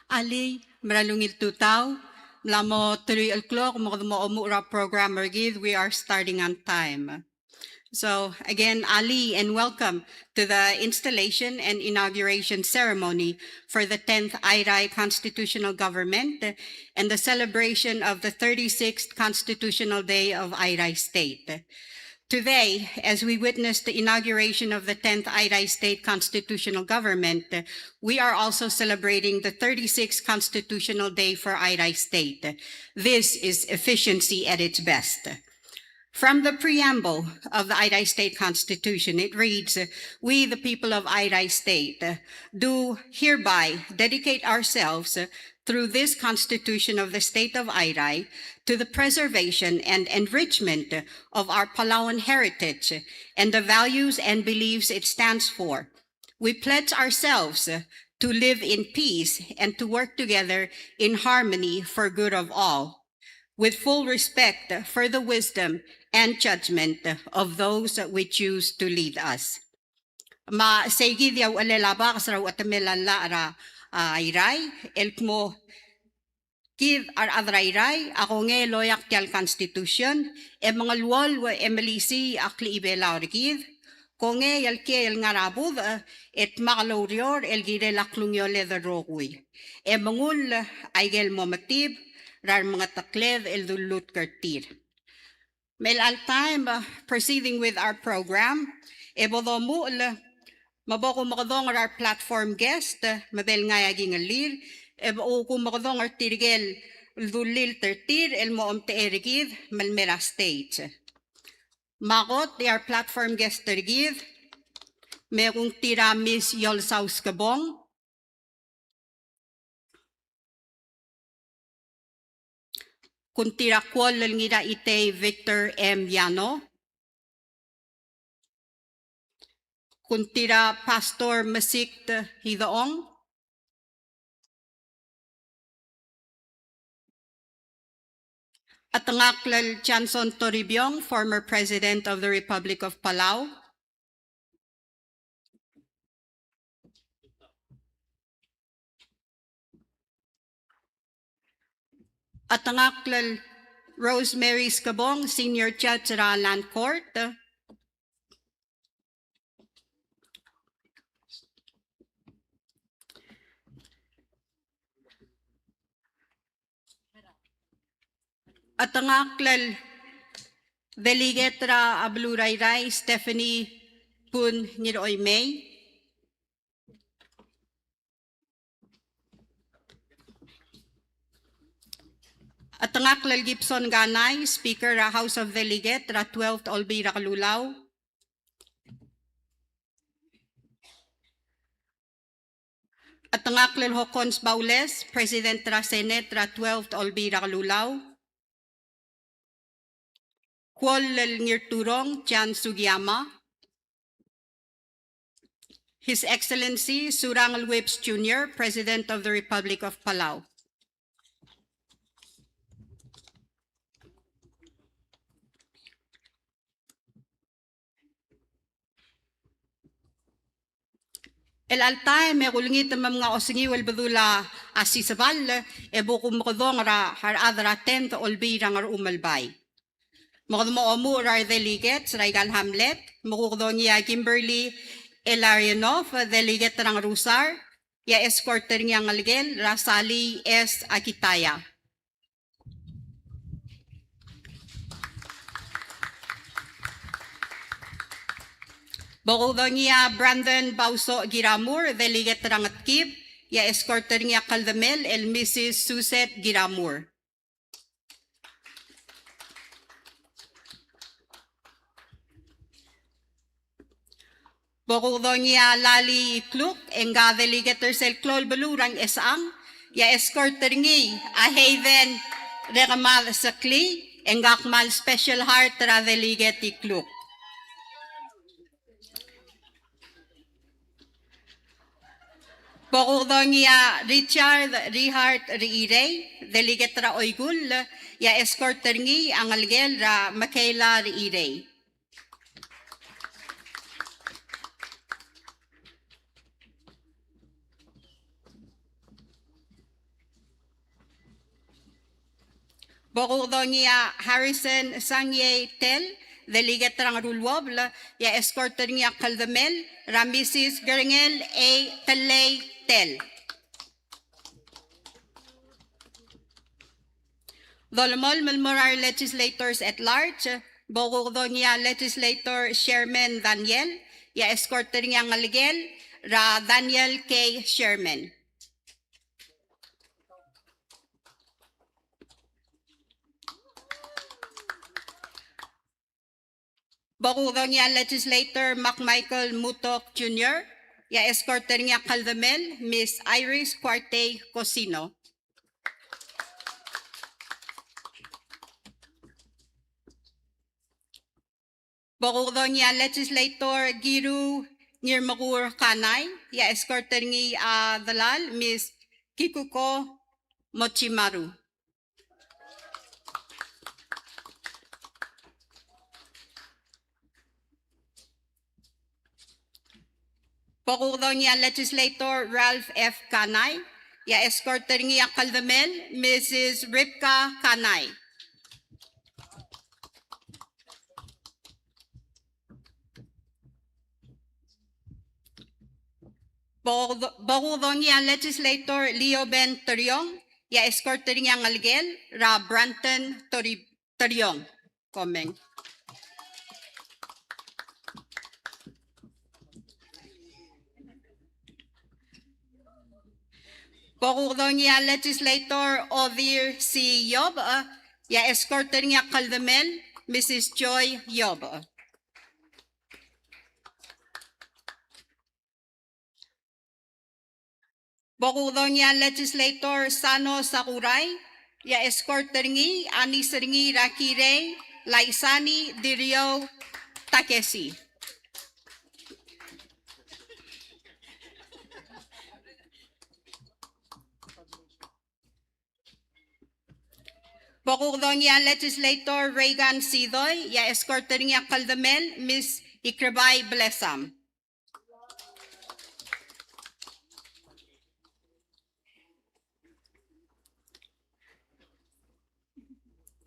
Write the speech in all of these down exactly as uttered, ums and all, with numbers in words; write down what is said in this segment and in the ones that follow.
Alii, me a ungil tutau, ng mla mo teruich el klok, me kede mo omuchel er a program er kid, we are starting on time. So, again, alii and welcome to the installation and inauguration ceremony for the tenth Airai Constitutional Government and the celebration of the thirty-sixth Constitutional Day of Airai State. Today, as we witness the inauguration of the tenth Airai State Constitutional Government, we are also celebrating the thirty-sixth Constitutional Day for Airai State. This is efficiency at its best. From the preamble of the Airai State Constitution, it reads, "We, the people of Airai State, do hereby dedicate ourselves through this Constitution of the State of Airai to the preservation and enrichment of our Palauan heritage and the values and beliefs it stands for. We pledge ourselves to live in peace and to work together in harmony for good of all, with full respect for the wisdom and judgment of those we choose to lead us." Me sei kid a uchelel a baks er a uchetemel a llach er a, a, Airai, el kmo kid a rechad er a Airai a kongei el oeak tia el Constitution, e mengeluolu e melisiich a klechibelau er kid, kongei el kiei el ngar er a budech, e dmak el oureor el kirel a klungioled el rokui, e mengull aike el mo metib er a remengetekled el dullutk er tir. Me chelecha el taem, uh, proceeding with our program, e bo domuchel, me bo kumekedong er a re platform guest, uh, me bo lengai a kingellir, e bo kumekedong er tirke el dullilt er tir el mo omtechei er kid me le mei er a stage. Me a kot e a re platform guest er kid, me kung tir a Miss Yolsau Skebong, kung tir a Kuoll el Ngiraitei Victor M. Yano, kung tir a Pastor Mesikt Hidechong, Chetengakl el Johnson Toribiong, former President of the Republic of Palau. Chetengakl el Rosemary Skebong, Senior Judge er a Land Court. Chetengakl el Delegate er a beluu er a Irrai, Stephanie Pun Ngiroimei. Chetengakl el Gibson Kanai, Speaker er a House of Delegate er a twelfth Olbiil er a Kelulau. Chetengakl el Hokkons Baules, President er a Senate er a twelfth Olbiil er a Kelulau. Kuoll el Ngirturong John Sugiyama. His Excellency Surangel Whipps Junior, President of the Republic of Palau. Chelecha el taem e kulengit me mngai a osengiu el bedul a siseball, e bo kumekedong er a rechad er a tenth Olbiil er a Ngerchumelbai. Me kede mo omuchel er a re delegates er aika el hamlet, me kuk dongiil a Kimberly Illarionov, delegate er a Ngerusar, e a escort er ngii a ngelekel er a Sally S. Akitaya. Bo kudongii a Brandon Bausoch Giramur, delegate er a Ngetkib, e a escort er ngii a kldemel el Missus Suzette Giramur. Bo kudongii a Lali Ikluk, e ngka delegate er sel klou el beluu er a Ngchesechang, e a escort er ngii a Haven Rekemad Seklii, e ngka kmal special heart er a delegate Ikluk. Bo kudongii a Richard Rihart Riirei, delegate er a Oikull, e a escort er ngii a ngelekel er a Michaela Riirei. Bo kuk dongii a Harrison Sangiei Tell, delegate er a Ngeruluobel, e a escort er ngii a kldemel er a Missus Gerngel A. Tellei Tell. Dolemolem el mo er a re legislators at large, bo kuk dongii a Legislator Sherman Daniel, e a escort er ngii a ngelekel er a Daniel K. Sherman. Bo kuk dongii a Legislator McMichael Mutok Junior, e a escort er ngii a kldemel Miss Iris Kuartei Cosino. Bo kuk dongii a Legislator Kiru Ngirmekur Kanai, e a escort er ngii a delal Miss Kikuko Mochimaru. Bo kuk dongii a Legislator Ralph F. Kanai, e a escort er ngii a kldemel Missus Rivka Kanai. Bo kuk do-, bo kuk dongii a Legislator Leo Ben Teriong, e a escort er ngii a ngelekel er a Branton Tori-, Teriong. Komeng. Bo kuk dongii a Legislator Odir C. Yobech, e a escort er ngii a kldemel Missus Joy Yobech. Bo kuk dongii a Legislator Sano Sakurai, e a escort er ngii a niece er ngii er a Kirei, Laisani Diriou Takesi. Bo kuk dongii a Legislator Reagan Sidoi, e a escort er ngii a kldemel Miss Ikrebai Blesam.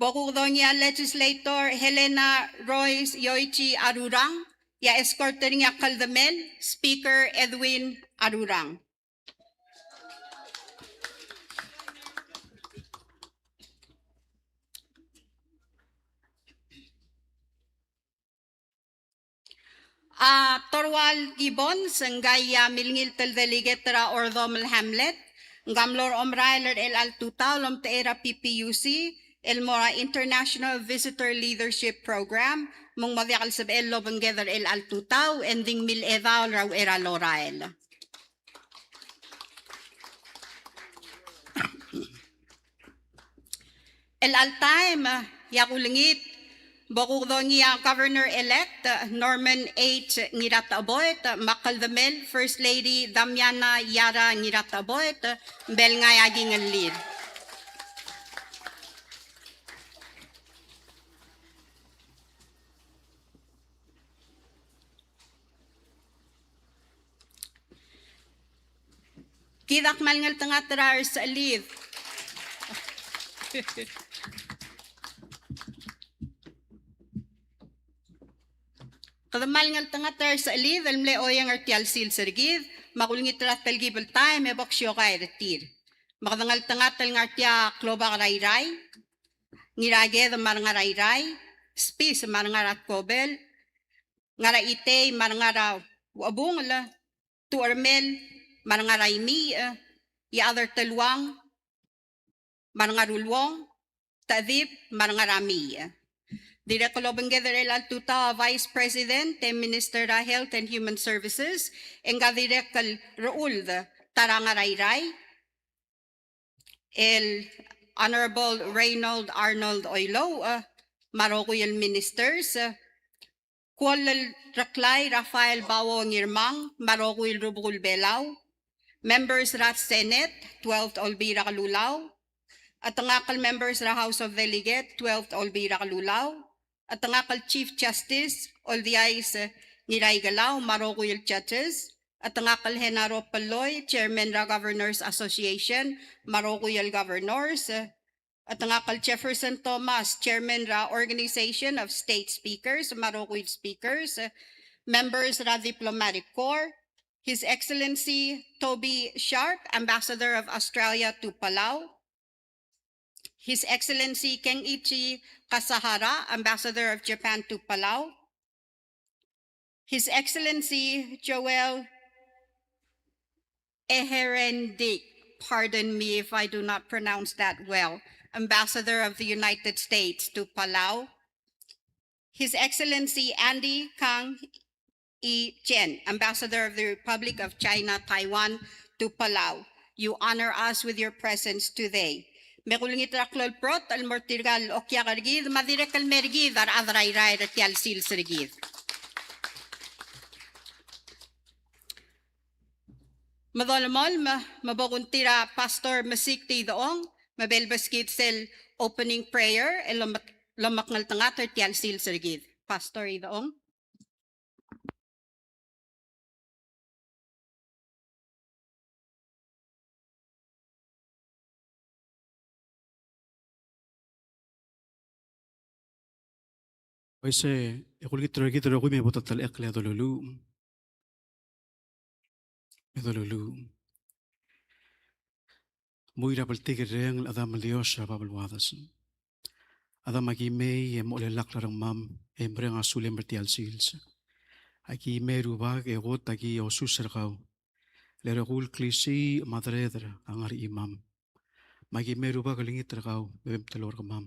Bo kuk dongii a Legislator Helena Royce Yoichi Arurang, e a escort er ngii a kldemel Speaker Edwin Arurang. A Torwal Gibbons, ngka a milengilt el delegate er a Ordomel Hamlet, ngka a mlo er a omerael er chelecha el tutau el omtechei er a P P U C, el mo er a International Visitor Leadership Program, me ng mo diak el sebechel el obengked er chelecha el tutau, e ng di ngmai el chedaol er a uchei er a lorael. Chelecha el taem, e a kulengit, bo kuk dongii a Governor-elect Norman H. Ngiratecheboet, me a kldemel First Lady Damiana Yara Ngiratecheboet, me bo lengai a kingellir. Kid a kmal ngeltengat er a resechelid. Kede kmal ngeltengat er a resechelid el mle oieng er tia el sils er kid, me a kulengit er a telkib el taem e bo ksiokai er tir. Me kede ngeltengat el ngar tia a klobak er a Irrai, Ngiraked me a Rengar er a Irrai, Spis me a Rengar er a Tkobel, Ngar er a Itei me a Rengar er a Uchebungel, Tuchermel me a Rengar er a Imiich, Iechad er a Teluang me a Rengar er a Uluong, Techedib me a Rengar er a Miich. Dirrek el obengked er chelecha el tutau a Vice President e Minister er a Health and Human Services, e ngka dirrek el rechuld ta er a Ngar er a Irrai, el Honorable Raynold Arnold Oilouch, me a rokui el ministers, Kuoll el Reklai Raphael Bawo Ngirmang, me a rokui el rubekul Belau, members er a Senate, twelfth Olbiil er a Kelulau, chetengakl el members er a House of Delegate, twelfth Olbiil er a Kelulau, chetengakl el Chief Justice, Oldiais Ngiraikelau, me a rokui el judges, chetengakl el Genaro Polloi, chairman er a Governors Association, me a rokui el governors, Chetengakl el Jefferson Thomas, Chairman er a Organization of State Speakers, me a rokui el speakers, eh, members er a Diplomatic Corps, His Excellency Toby Sharp, Ambassador of Australia to Palau, His Excellency Kenichi Kasahara, Ambassador of Japan to Palau, His Excellency Joel Eherendik, pardon me if I do not pronounce that well, Ambassador of the United States to Palau, His Excellency Andy Kang I Chen, Ambassador of the Republic of China, Taiwan, to Palau. You honor us with your presence today. Me kulengit er a klou el brotech el mo er tirka el okiak er kid, me a dirrek el mer kid a rechad er a Irrai er tia el sils er kid. Me dolemolem, me bo kungtir a Pastor Mesik Idechong, me bo lebeskid sel opening prayer, el lom-, lomekngeltengat er tia el sils er kid. Pastor Idechong. Uaisei, e kulengit er kid el rokui me bo detelechekl e doluluuch. E doluluuch. Mui er a bltikerreng el Chedam el Dios er a bab el uadas. Chedam, aki mei e mo chelellakl a rengmam e mereng a sulem er tia el sils. Aki mei Rubak e kot aki osus er kau. Le rokui el klisiich me a dereder a ngar er a chimam. Me aki mei Rubak e olengit er kau me bem telou er kemam.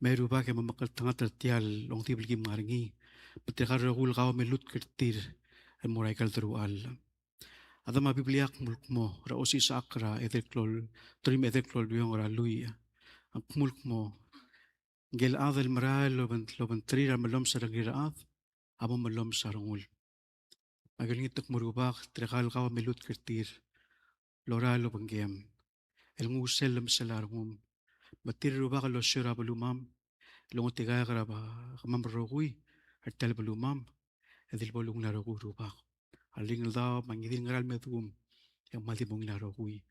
Mei Rubak e mo mekngeltengat er tia el ongdibel el kim ngar er ngii. Me tirka el rokui el kau me lutk er tir el mo er aika el deruchall. Chedam, a Biblia a kmu el kmo er a Osisechakl er a edei el klou el, teruich me a edei el klou el bliongel er a lluich, a kmu el kmo, ngike el chad el merael el oben-, el obengterir a remellomes er ngii er a rechad, a mo mellomes a rengul. Me aki olengit el kmo Rubak, tirka el kau me lutk er tir el orael el obengkem el nguu sel llemesel a rengum. Me tir Rubak el osiou er a belumam el ongetikaek er a kemam el rokui er tia el belumam, e di le bo lungil a rokui Rubak. A ringel daob me a ngii di el ngera el meduum e ng kmal di mo ungil a rokui.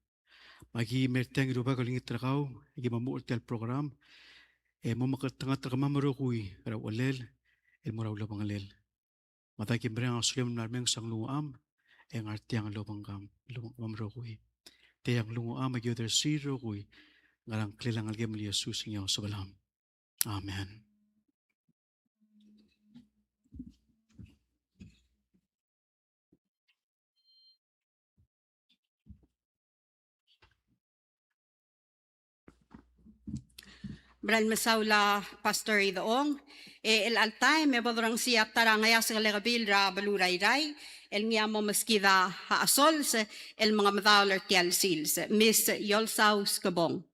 Me aki mei er tiang Rubak e olengit er kau, e aki mo muchel er tia el program e mo mekngeltengat er kemam el rokui er a uchelel el mo er a ulebengelel. Me a daki mereng a sulem el mla remenges a nglungucham e ngar tiang el lobengkam, lobengkemam el rokui. Tia a nglungucham e aki odersii el rokui, ngar er a ngklel a Ngelekem el Jesus, e ng Osobelam. Amen. Mera el mesaul a Pastor Idechong, e chelecha el taem e bo dorrengesii a ta er a Ngeasek el Ekebil er a beluu er a Irrai, el ngii a mo meskid a chesols el mengemedaol er tia el sils, Miss Iolsau Skebong.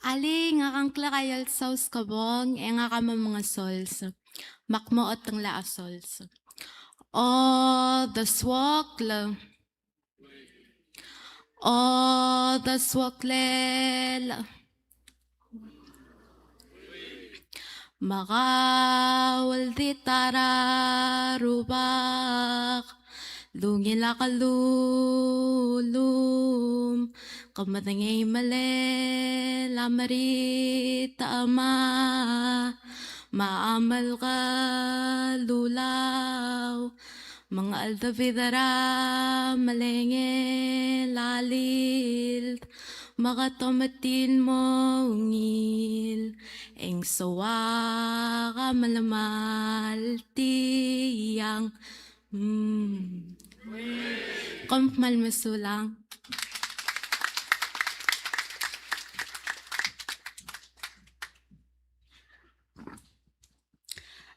Alii, ngak a ngklek a Iolsau Skebong, e ngak a mo mengesols. Me ak mo otengelii a sols. Odeswokl. Odeswoklel. Me kau el di ta er a Rubak, dungil a kelullum, ke medengei melel a meritem a, me a melekelulau, me ng cheldebid er a melengel a lilt, me ke tometil mo ungil, e ng soak a melemalt tiang. Mm. Kom kmal mesulang.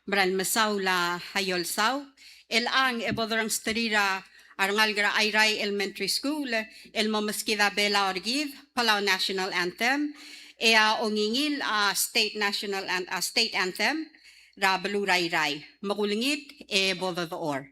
Mera el mesaul a Iolsau, chelechang e bo dorrenges er a rengalek er a Airai Elementary School el mo meskid a Belau er kid, Palau National Anthem, e a ongingil a State National An-, a State Anthem er a beluu er a Airai. Me kulengit e bo dodechor.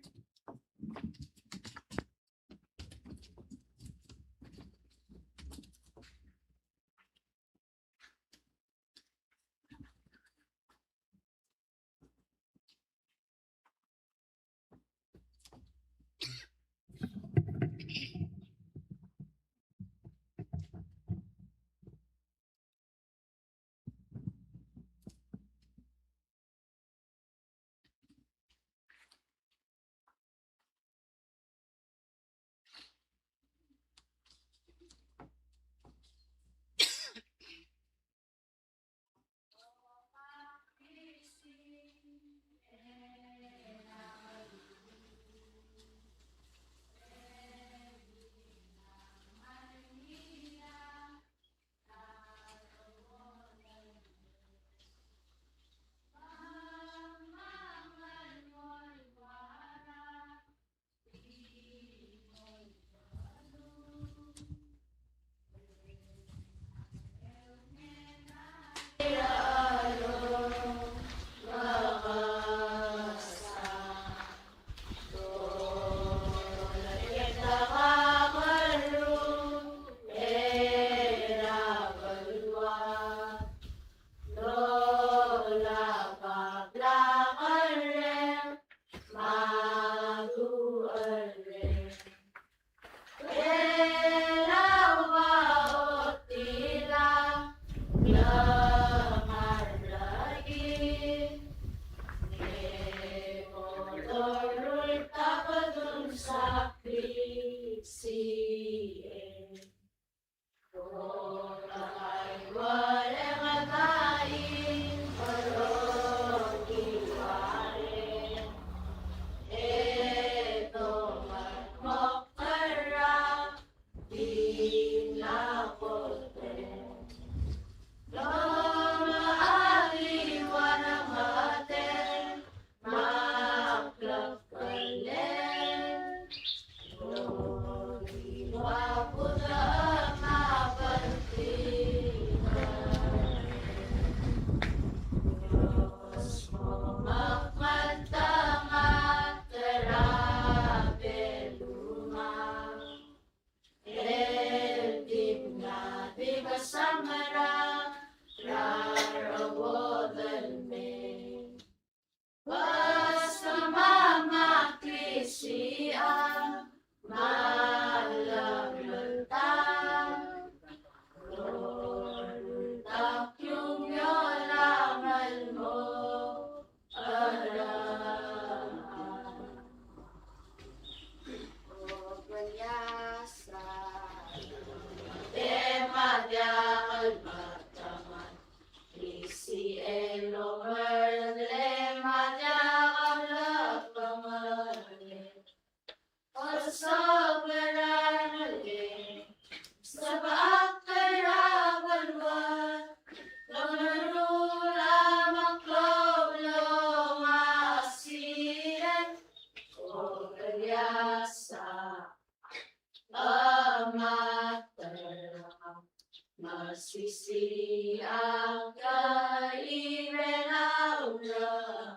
Sisi a ka i Belau er a,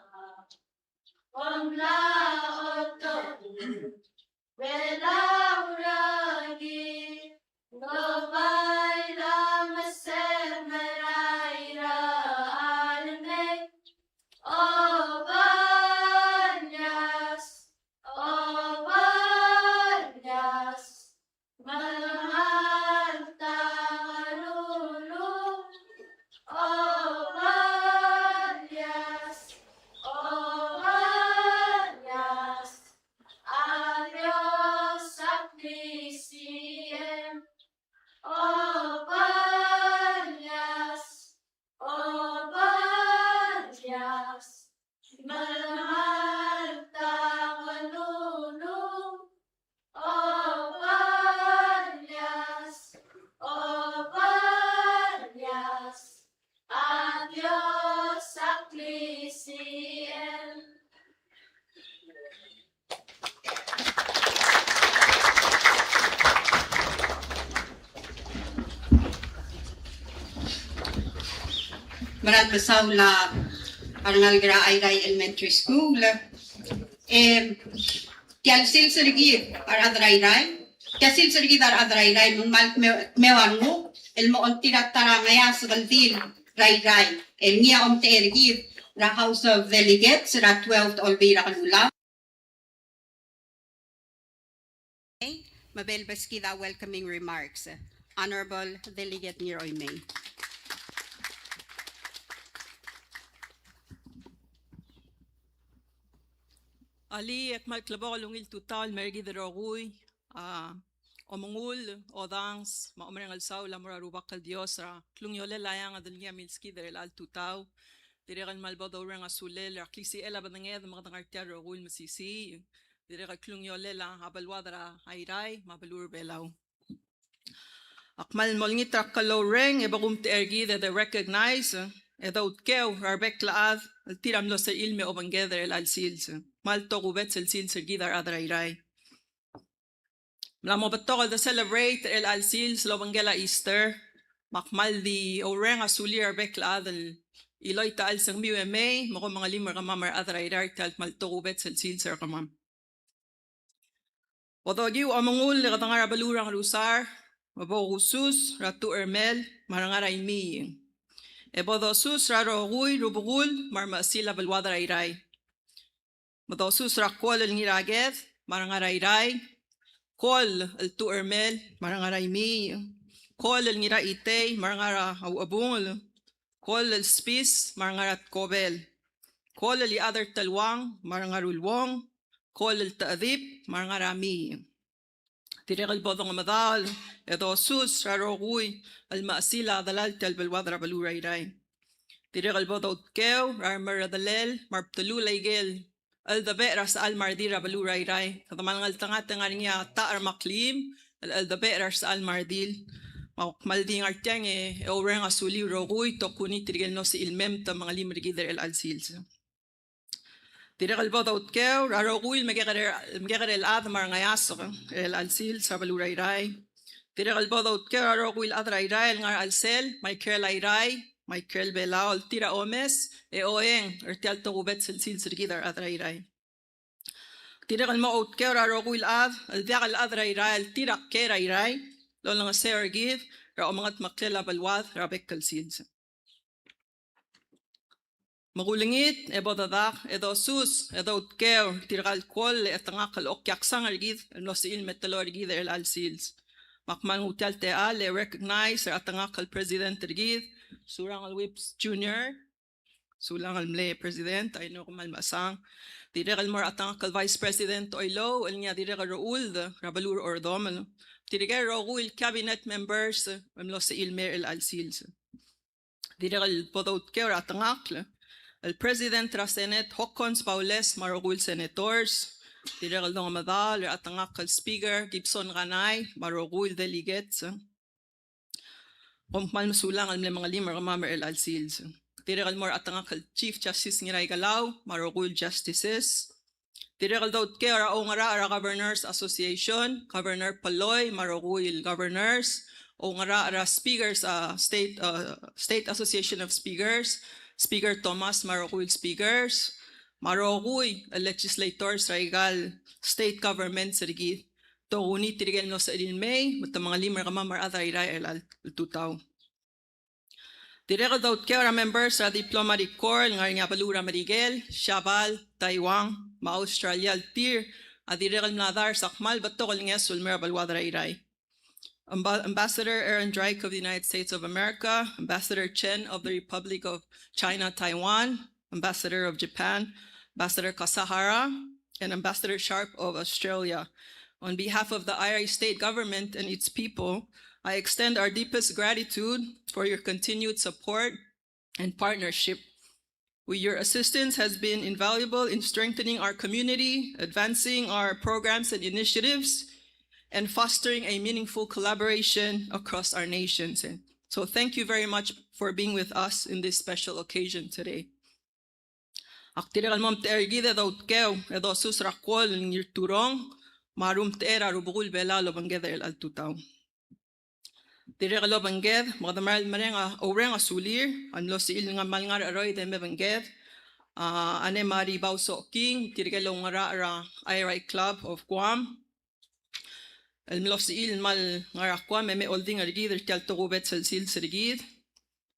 omla oto Belau er a ki, lo bai la mesem er a ira a remei. O Balias, o Balias, melemalt a nglulu. O Balias, o Balias, a Dios a klisichem. O Balias, o Balias, melemalt a nglulu. O Balias, o Balias, a Dios a klisichem. Meral mesaul a rengalek er a Airai Elementary School. Em, tia el sils er kid a rechad er a Airai. Tia el sils er kid a rechad er a Airai, me ng kmal kmeu, kmeu a renguk el mo ongtir a ta er a ngeasek el dil er a Airai el ngii a omtechei er kid er a House of Delegates er a twelfth Olbiil er a Kelulau. Me bo lebeskid a welcoming remarks, Honorable Delegate Ngiroimei. Alii, e kmal klebokel ungil tutau el mer kid el rokui, a, omengull, odanges, me a omereng el saul a mo er a Rubak el Dios er a klungiolel a eanged el ngii a milskid er chelecha el tutau. Dirrek el kmal bo doureng a sulel er a klisichel a bedenged me kede ngar tia el rokui el mesisiich. Dirrek el klungiolel a beluad er a Airai me a beluu er a Belau. A kmal mo olengit er a klou el reng e bo kumtechei er kid e de recognize e doutkeu er a rebek el chad el tir a mlo sebechir el me obengked er chelecha el sils. Kmal tokubets el sils er kid a rechad er a Airai. Mla mo betok el de celebrate er chelecha el sils el obengkel a Easter, me ak kmal di oureng a sulir a rebek el chad el chiloit a chelsengmiu e mei me kom mengelim er kemam er a rechad er a Airai er tia el kmal tokubets el sils er kemam. Bo dokiu a omengull e kede ngar er a beluu er a Ngerusar, me bo kusus er a tuchermel me a rengar er a imiich. E bo dosus er a rokui el rubekul me a remechesil a beluad er a Airai. Me dosus er a Kol el Ngiraked me a rengar er a Airai, Kol el Tuchermel me a rengar er a imiich, Kol el Ngiraitei me a rengar er a Uchebungel, Kol el Spis me a rengar er a Tkobel, Kol el Ichad er Teluang me a rengar er a Uluong, Kol el Techedib me a rengar er a Mii. Dirrek el bo dongemedaol e dosus er a rokui el mechesil a delal tia el beluad er a beluu er a Airai. Dirrek el bo doutkeu er a remerredelel me a rebtelul a ikel cheldebechel er a resechal me a redil er a beluu er a Airai. Kede kmal ngeltengat e ngar er ngii a tachel me a kleim el cheldebechel er a resechal me a redil. Me ak kmal di ngar tiang e oureng a sulir el rokui, tokuni tirke el mlo sebechir el mei me te mengelim er kid er chelecha el sils. Dirrek el bo doutkeu er a rokui el mekekerei, mekekerei el chad me a rengeasek er chelecha el sils er a beluu er a Airai. Dirrek el bo doutkeu er a rokui el chad er a Airai el ngar er a chelsel, me a ikrel a Airai, me a ikrel Belau el tir a omes e oeng er tia el tokubets el sils er kid a rechad er a Airai. Dirrek el mo outkeu er a rokui el chad el diak el chad er a Airai el tir a ker er a Airai el olengeseu er kid er a omengetmeklel a beluad er a bek el sils. Me kulengit e bo dedak e dosus e doutkeu er tirka el Kol e chetengakl el okiaksang er kid el mlo sebechir el me teloi er kid er chelecha el sils. Me ak kmal nguu tia el techall e recognize er a chetengakl el President er kid, Surangel Whipps Junior. Sulang el mle President, a ino kmal mechesang. Dirrek el mo er a chetengakl el Vice President Oilouch el ngii a dirrek el rechuld er a beluu er a Ordomel. Tirke el rokui el Cabinet members el mlo sebechir el mei er chelecha el sils. Dirrek el bo doutkeu er a chetengakl el President er a Senate Hokkons Baules me a rokui el senators. Dirrek el dongemedaol er a chetengakl el Speaker Gibson Kanai me a rokui el delegates. Kom kmal mesulang el mle mengelim er kemam er chelecha el sils. Dirrek el mo er a chetengakl el Chief Justice Ngiraikelau me a rokui el justices. Dirrek el doutkeu er a oungerachel er a Governors Association, Governor Polloi me a rokui el governors, oungerachel er a speakers, a, State, a, State Association of Speakers, Speaker Thomas me a rokui el speakers, me a rokui el legislators er aika el state governments er kid. Tokuni tirke el mlo sebechir el mei, me te mengelim er kemam a rechad er a Irrai er chelecha el tutau. Dirrek el doutkeu er a members er a Diplomatic Corps el ngar er ngii a beluu er a Merikel, Siabal, Taiwan, me a Australia el tir a dirrek el mla dars a kmal betok el ngeso el mei er a beluad er a Irrai. Amba-, Ambassador Aaron Drake of the United States of America, Ambassador Chen of the Republic of China, Taiwan, Ambassador of Japan, Ambassador Kasahara, and Ambassador Sharp of Australia. On behalf of the Airai State Government and its people, I extend our deepest gratitude for your continued support and partnership. We, your assistance has been invaluable in strengthening our community, advancing our programs and initiatives, and fostering a meaningful collaboration across our nations. And so thank you very much for being with us in this special occasion today. Ak dirrek el mo omtechei er kid e doutkeu e dosus er a Kuol Ngirturong me a rumtechei er a rubekul Belau el obengked er chelecha el tutau. Dirrek el obengked, me kede mera el mereng a, oureng a sulir a mlo sebechir el ngar, kmal ngar er a cheroid e mei obengked, a, Anne Marie Bausochking, tirke el oungerachel er a Airai Club of Guam, el mlo sebechir el kmal ngar er a Guam e mei oldingel er kid er tia el tokubets el sils er kid.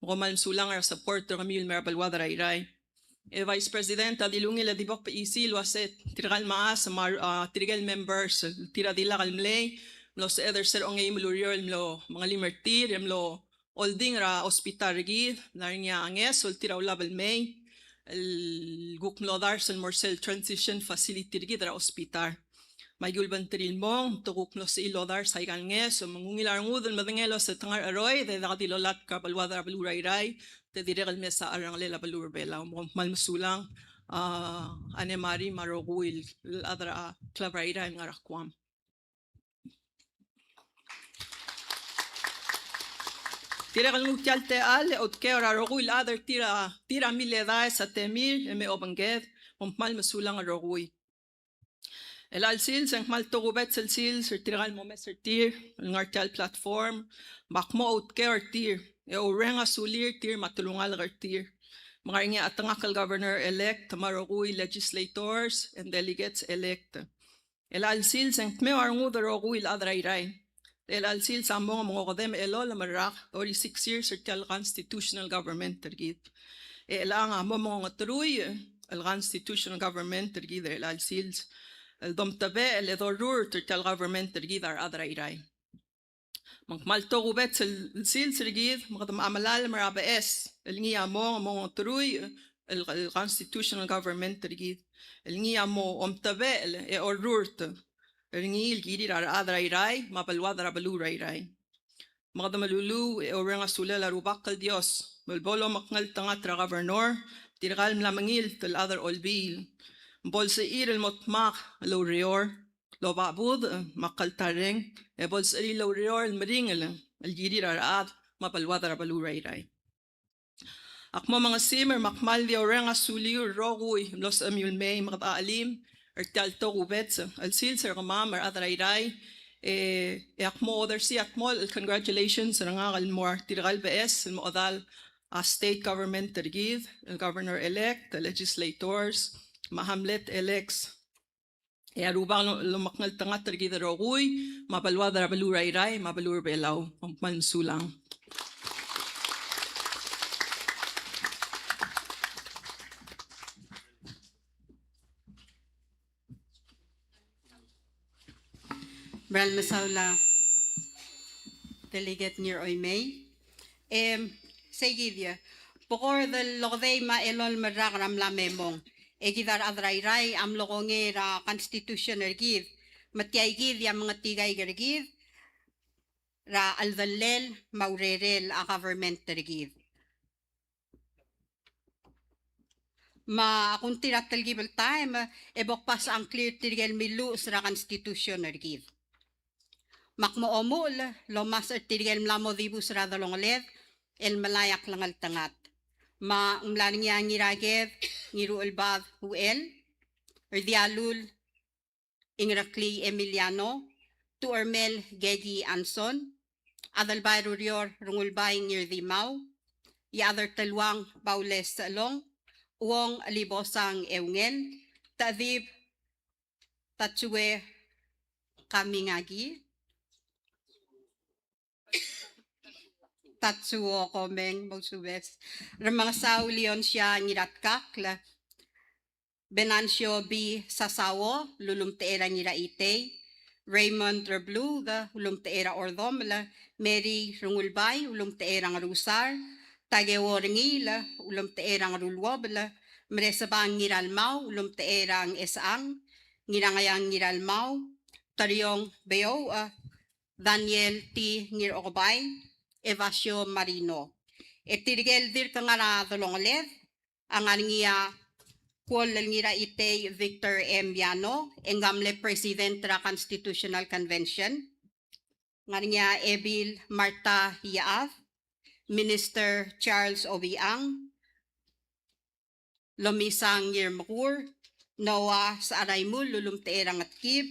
Me kom kmal mesulang er a support er kemiu el mei er a beluad er a Irrai. E Vice President a di ungil e di bo kbechesii el uase tirka el mechas me a, a, tirke el members, tir a di lak el mlei, mlo sebeched er se er a ongeim el ureor el mlo mengelim er tir, e mlo olding er a hospital er kid, ng ngar er ngii a ngeso el tir a ulab el mei, el kuk mlo dars el mo er sel transition facility er kid er a hospital. Me aki ulebengterir el mong, te kuk mlo sebechir el odars aika el ngeso, me ng ungil a rengud el medengei el uase te ngar er a cheroid, e diak di lolatk a beluad er a beluu er a Irrai, te dirrek el mesa a rengelekel a beluu er a Belau. Me kom kmal mesulang, a, Anne Marie me a rokui el chad er a club er a Irrai el ngar er a Guam. Dirrek el nguu tia el techall e outkeu er a rokui el chad er tir a, tir a miledaes a temir e mei obengked, me kom kmal mesulang el rokui. Chelecha el sils e ng kmal tokubets el sils er tirka el mo mes er tir el ngar tia el platform, me ak mo outkeu er tir e oureng a sulir tir me a telungalek er tir. Me ng ngar er ngii a chetengakl el governor-elect me a rokui legislators and delegates-elect. Chelecha el sils e ng dmeu a rengud el rokui el chad er a Irrai. Chelecha el sils a mong me ng okedei me a elolem el rak, thirty-six years er tia el constitutional government er kid. E chelechang a mo mengeteruich el constitutional government er kid er chelecha el sils el domtebechel e dorurt er tia el government er kid a rechad er a Irrai. Me ng kmal tokubets el sils er kid, me kede mechemelalem er a beches el ngii a mo, mo mengeteruich el, el constitutional government er kid, el ngii a mo omtebechel e orurt er ngii el kirir a rechad er a Irrai me a beluad er a beluu er a Irrai. Me kede meluluuch e oureng a sulel a Rubak el Dios me bo lomekngeltengat er a governor, tirka el mla mengilt el chad er a Olbiil, me bo lsebechir el mo dmak el oureor, lobabudech me a kltarreng, e bo lsebechir el oureor el meringel el kirir a rechad me a beluad er a beluu er a Irrai. Ak mo mengesimer me ak kmal di oureng a suliu el rokui el mlo sebechemiu el mei me kede chelim er tia el tokubets el sils er kemam er a rechad er a Irrai, e, e ak mo odersii a dmolech el congratulations er ngak el mo er tirka el beches el mo chedal a state government er kid, el governor-elect, legislators, me a hamlet-elects. E a Rubak lo-, lomekngeltengat er kid el rokui, me a beluad er a beluu er a Irrai, me a beluu er a Belau. Kom kmal mesulang. Meral mesaul a Delegate Ngiroimei. Em, sei kid, bo kora lokedei me a elolem el rak er a mla me mong. E kid a rechad er a Irrai a mlo kongei er a Constitution er kid, me tia kid a mengetikaik er kid er a cheldellel me a urerel a government er kid. Me a kuk tir a telkib el taem e bo kbasech a ngklir tirke el milluches er a Constitution er kid. Me ak mo omuchel el omes er tirke el mla mo dibus er a delongeled el melai a klengeltengat. Me ng mla er ngii a Ngiraked Ngiruchelbad Uchel, Rdialul Ingereklii Emiliano, Tuchermel Gegi Anson, Adelbai Rurior Rengulbai Ngirdimau, Iechad er Teluang Baules Sechelong, Uong Libosang Eungel, Techedib Tatsue Kamingaki, Tatsuo Komeng, mousubes. Remengesau Leoncia Ngiratkakl, Venancio B. Sasao, Lulumtechei er a Ngiraitei, Raymond Rebluud, Lulumtechei er a Ordomel, Mary Rengulbai, Lulumtechei er a Ngerusar, Takeo Rengiil, Lulumtechei er a Ngeruluobel, Meresebang Ngiralmau, Lulumtechei er a Ngchesechang, Ngirangaiang Ngiralmau, Teriong Beouch, Daniel T. Ngirokebai, Evasio Marino. E tirke el dirk ngar er a delongeled, a ngar er ngii a Kuoll el Ngiraitei Victor M. Yano, e ng mle President er a Constitutional Convention. Ngar er ngii a Ebil Martha Iechad, Minister Charles Obichang, Lomisang Ngirmekur, Noah Secharaimul, Lulumtechei er a Ngetkib,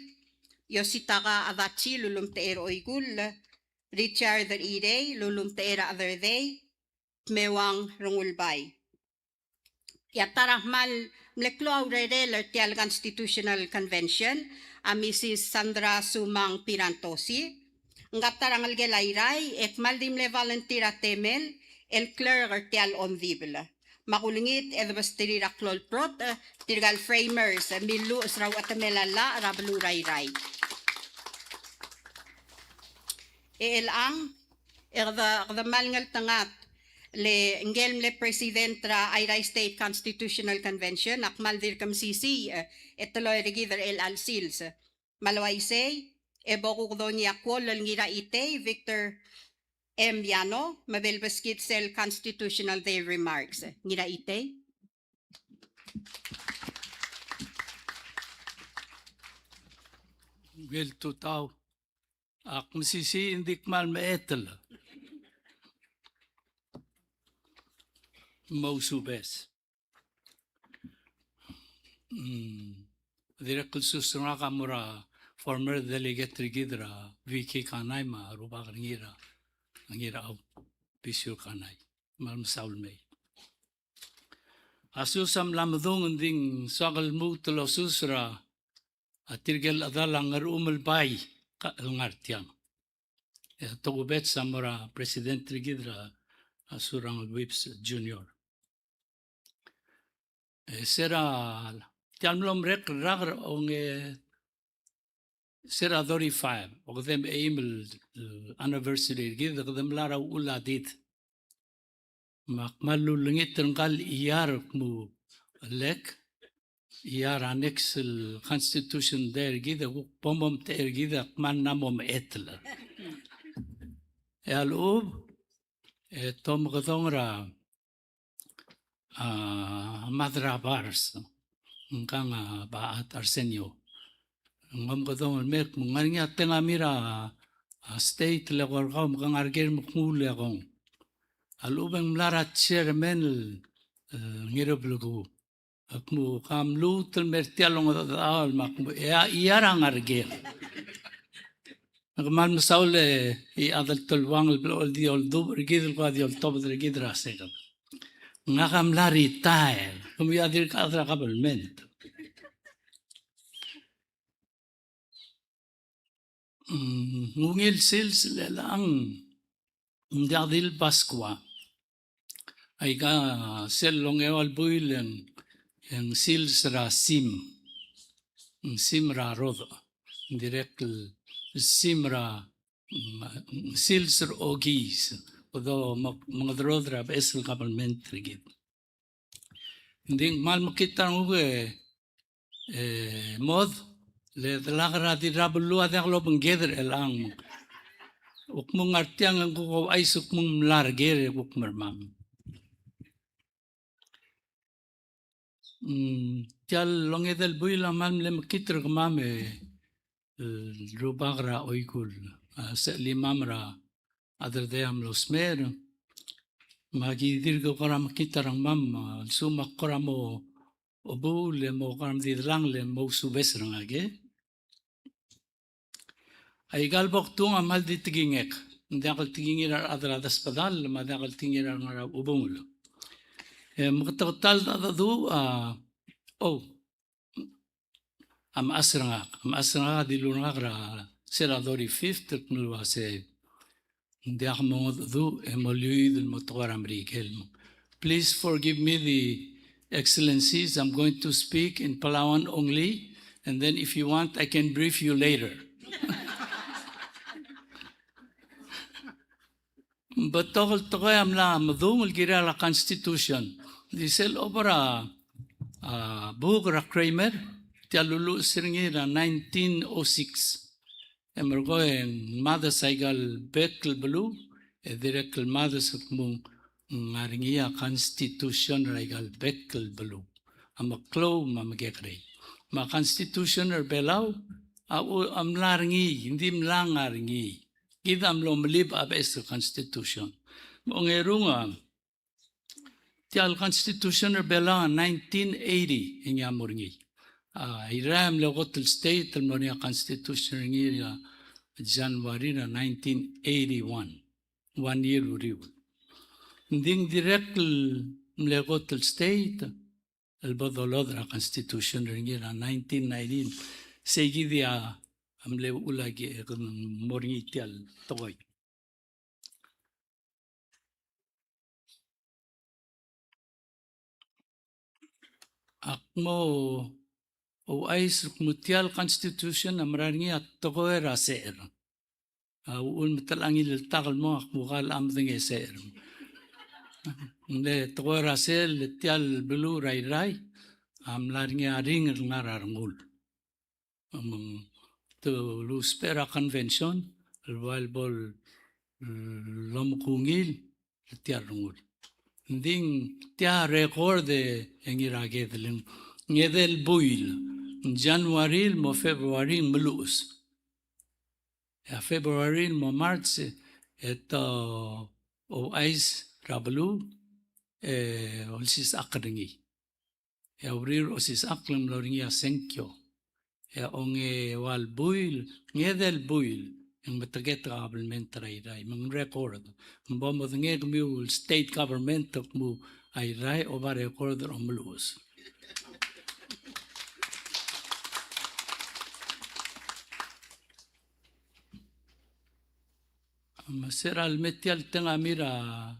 Yositaka Adachi, Lulumtechei er a Oikull, Richard Irei, Lulumtechei er a Chederdei, Meuang Rengulbai. E a ta er a kmal mle klou a urerel er tia el Constitutional Convention a Missus Sandra Sumang Pierantozzi. Ng ta er a ngelekel a Irrai e kmal di mle volunteer a temel el clerk er tia el ongdibel. Me ak ulengit e de besterir a klou el brotech, e, tirka el framers, e, milluches er a uchetemel a llach er a beluu er a Irrai. E chelechang, e kede, kede kmal ngeltengat le ngike el mle President er a Airai State Constitutional Convention, a kmal dirk mesisiich, e, e teloi er kid er chelecha el sils. Me a le uaisei, e bo kuk dongii a Kuoll el Ngiraitei Victor M. Yano, me bo lebeskid sel Constitutional Day Remarks. Ngiraitei. Ungil tutau. Ak mesisiich e ng di kmal mechetel. Mousubes. Mm, dirrek el sus er ngak a mo er a former delegate er kid er a Vicky Kanai me a rubak er ngii er a, ngii er a Bisiu Kanai. Me kmal mesaul mei. A sus a mla medung, ng di ng soak el lmuut el osus er a, a tirke el chedal a Ngerchumelbai ka el ngar tiang. E a tokubets a mo er a president er kid er a, a Surangel Whipps Junior. E se er a, tia el mlo merek el rak er a onge, se er a thirty-five, okedei me a eim el, el anniversary er kid, e kede mla er a uchul a did. Me ak kmal ulengit er ngka el chiar el kmo lek, chiar a next el Constitution Day er kid, e kuk bo momtechei er kid, e ak kmal mla mo mechetel. E a lechub, e te omekedong er a, a, Madrabars, ngkang a Baat Arsenio. Ng omekedong el mei el kmo ng ngar er ngii a tengamir a, a state el eko er kau me ke ngar er ker me knguu el ekong. A lechub e ng mla er a chairman el, el Ngirebleku. Ak mo ka mluut el mer tia el ongedechedechau el me ak mo, e a, e a ngar er ker. Ak kmal mesaul e a chad el teluang el blechoel di oldubech er kid el kuk di oltobed er kid er a seked. Ngak a mla retire. Kemiu a dirk chad er a kabelment. Mm, ng ungil sils el chelechang, ng diak di el Paskua. Aika sel longeua el buil e ng, e ng sils er a sim. Ng sim er a rodech. Ng dirrek el sim er a, mm, sils er a okiis. Kede mengederodel er a beches el kabelment er kid. Ng di ng kmal mekngit a renguk e, e, Mod, le delak er a di er a beluu a diak lobengked er chelechang. Kuk mo ngar tiang e ng kuk ouchais, kuk mo mla er ker e kuk mermang. Mm, tia el ongedei el buil a kmal mle mekngit er kemam e, el rubak er a Oikull, a, sechelimam er a Chederdei a mlo smecher. Me aki dirk kora mekngit a rengmam, a lsekum ak kora mo obuul e mo kora mdi delangel e mousubes er ngak e. Aika el bo kdung a kmal di tekingek. ng diak el tekingir a rechad er a desbedall, me a diak el tekingir a rengar er a chubungel. E, meketeketang el dedu, a, oh, a mechas er ngak, a mechas er ngak a dilu er ngak er a sel thirty-fifth, el kmo ua se ng diak mongedecheduch e moleuid el mo tekoi er a Merikel. Please forgive me, the excellencies, I'm going to speak in Palauan only, and then if you want, I can brief you later. Betok el tekoi a mla medung el kirel a Constitution. Di sel obo er a, a, buk er a Kramer, tia el luluches er ngii er a nineteen oh six. E merekong e ng mades aika el bek el beluu, e dirrek el mades el kmo ng ngar er ngii a Constitution er aika el bek el beluu. A meklou me a mekekerei. Me a Constitution er Belau, a u-, a mla er ngii, ng di mla ngar er ngii. Kid a mlo melib a beches el Constitution. Me ongerung a, tia el Constitution er Belau a nineteen eighty, e ngii a mo er ngii. A, Irrai a mle kot el state el mo er ngii a Constitution er ngii er a January er a nineteen eighty-one. One year uriul. Ng di ng dirrek el mle kot el state, el bo dolodech er a Constitution er ngii er a nineteen nineteen. Sei kid a mle uchul a ki, e, kede mo er ngii tia el tekoi. Ak mo ouchais el kmo tia el Constitution a mera er ngii a tekoi er a secher. A uchul me te locha ngileltak el mo, ak mo kal a medengei a secher. Ng le tekoi er a sel, tia el beluu er a Irrai a mla er ngii a ring el ngar er a rengul. Me te lousbech er a convention el ua el bo lomekungil er tia el rengul. Ng di ng tia record e ngii er a kedel, ng edei el buil, ng January el mo February ng meluches. E a February el mo March, e te ouchais er a beluu, e olsisechakl er ngii. E a uriul er a osisechakl e ng mlo er ngii a sengkio. E a ongeua el buil, ng edei el buil, e ng meteketek a kabelment er a Irrai, me ng record. Ng bo modengei kemiu el state government el kmo a Irrai a oba record er a omeluches. Me se er a lemei tia el tengamir a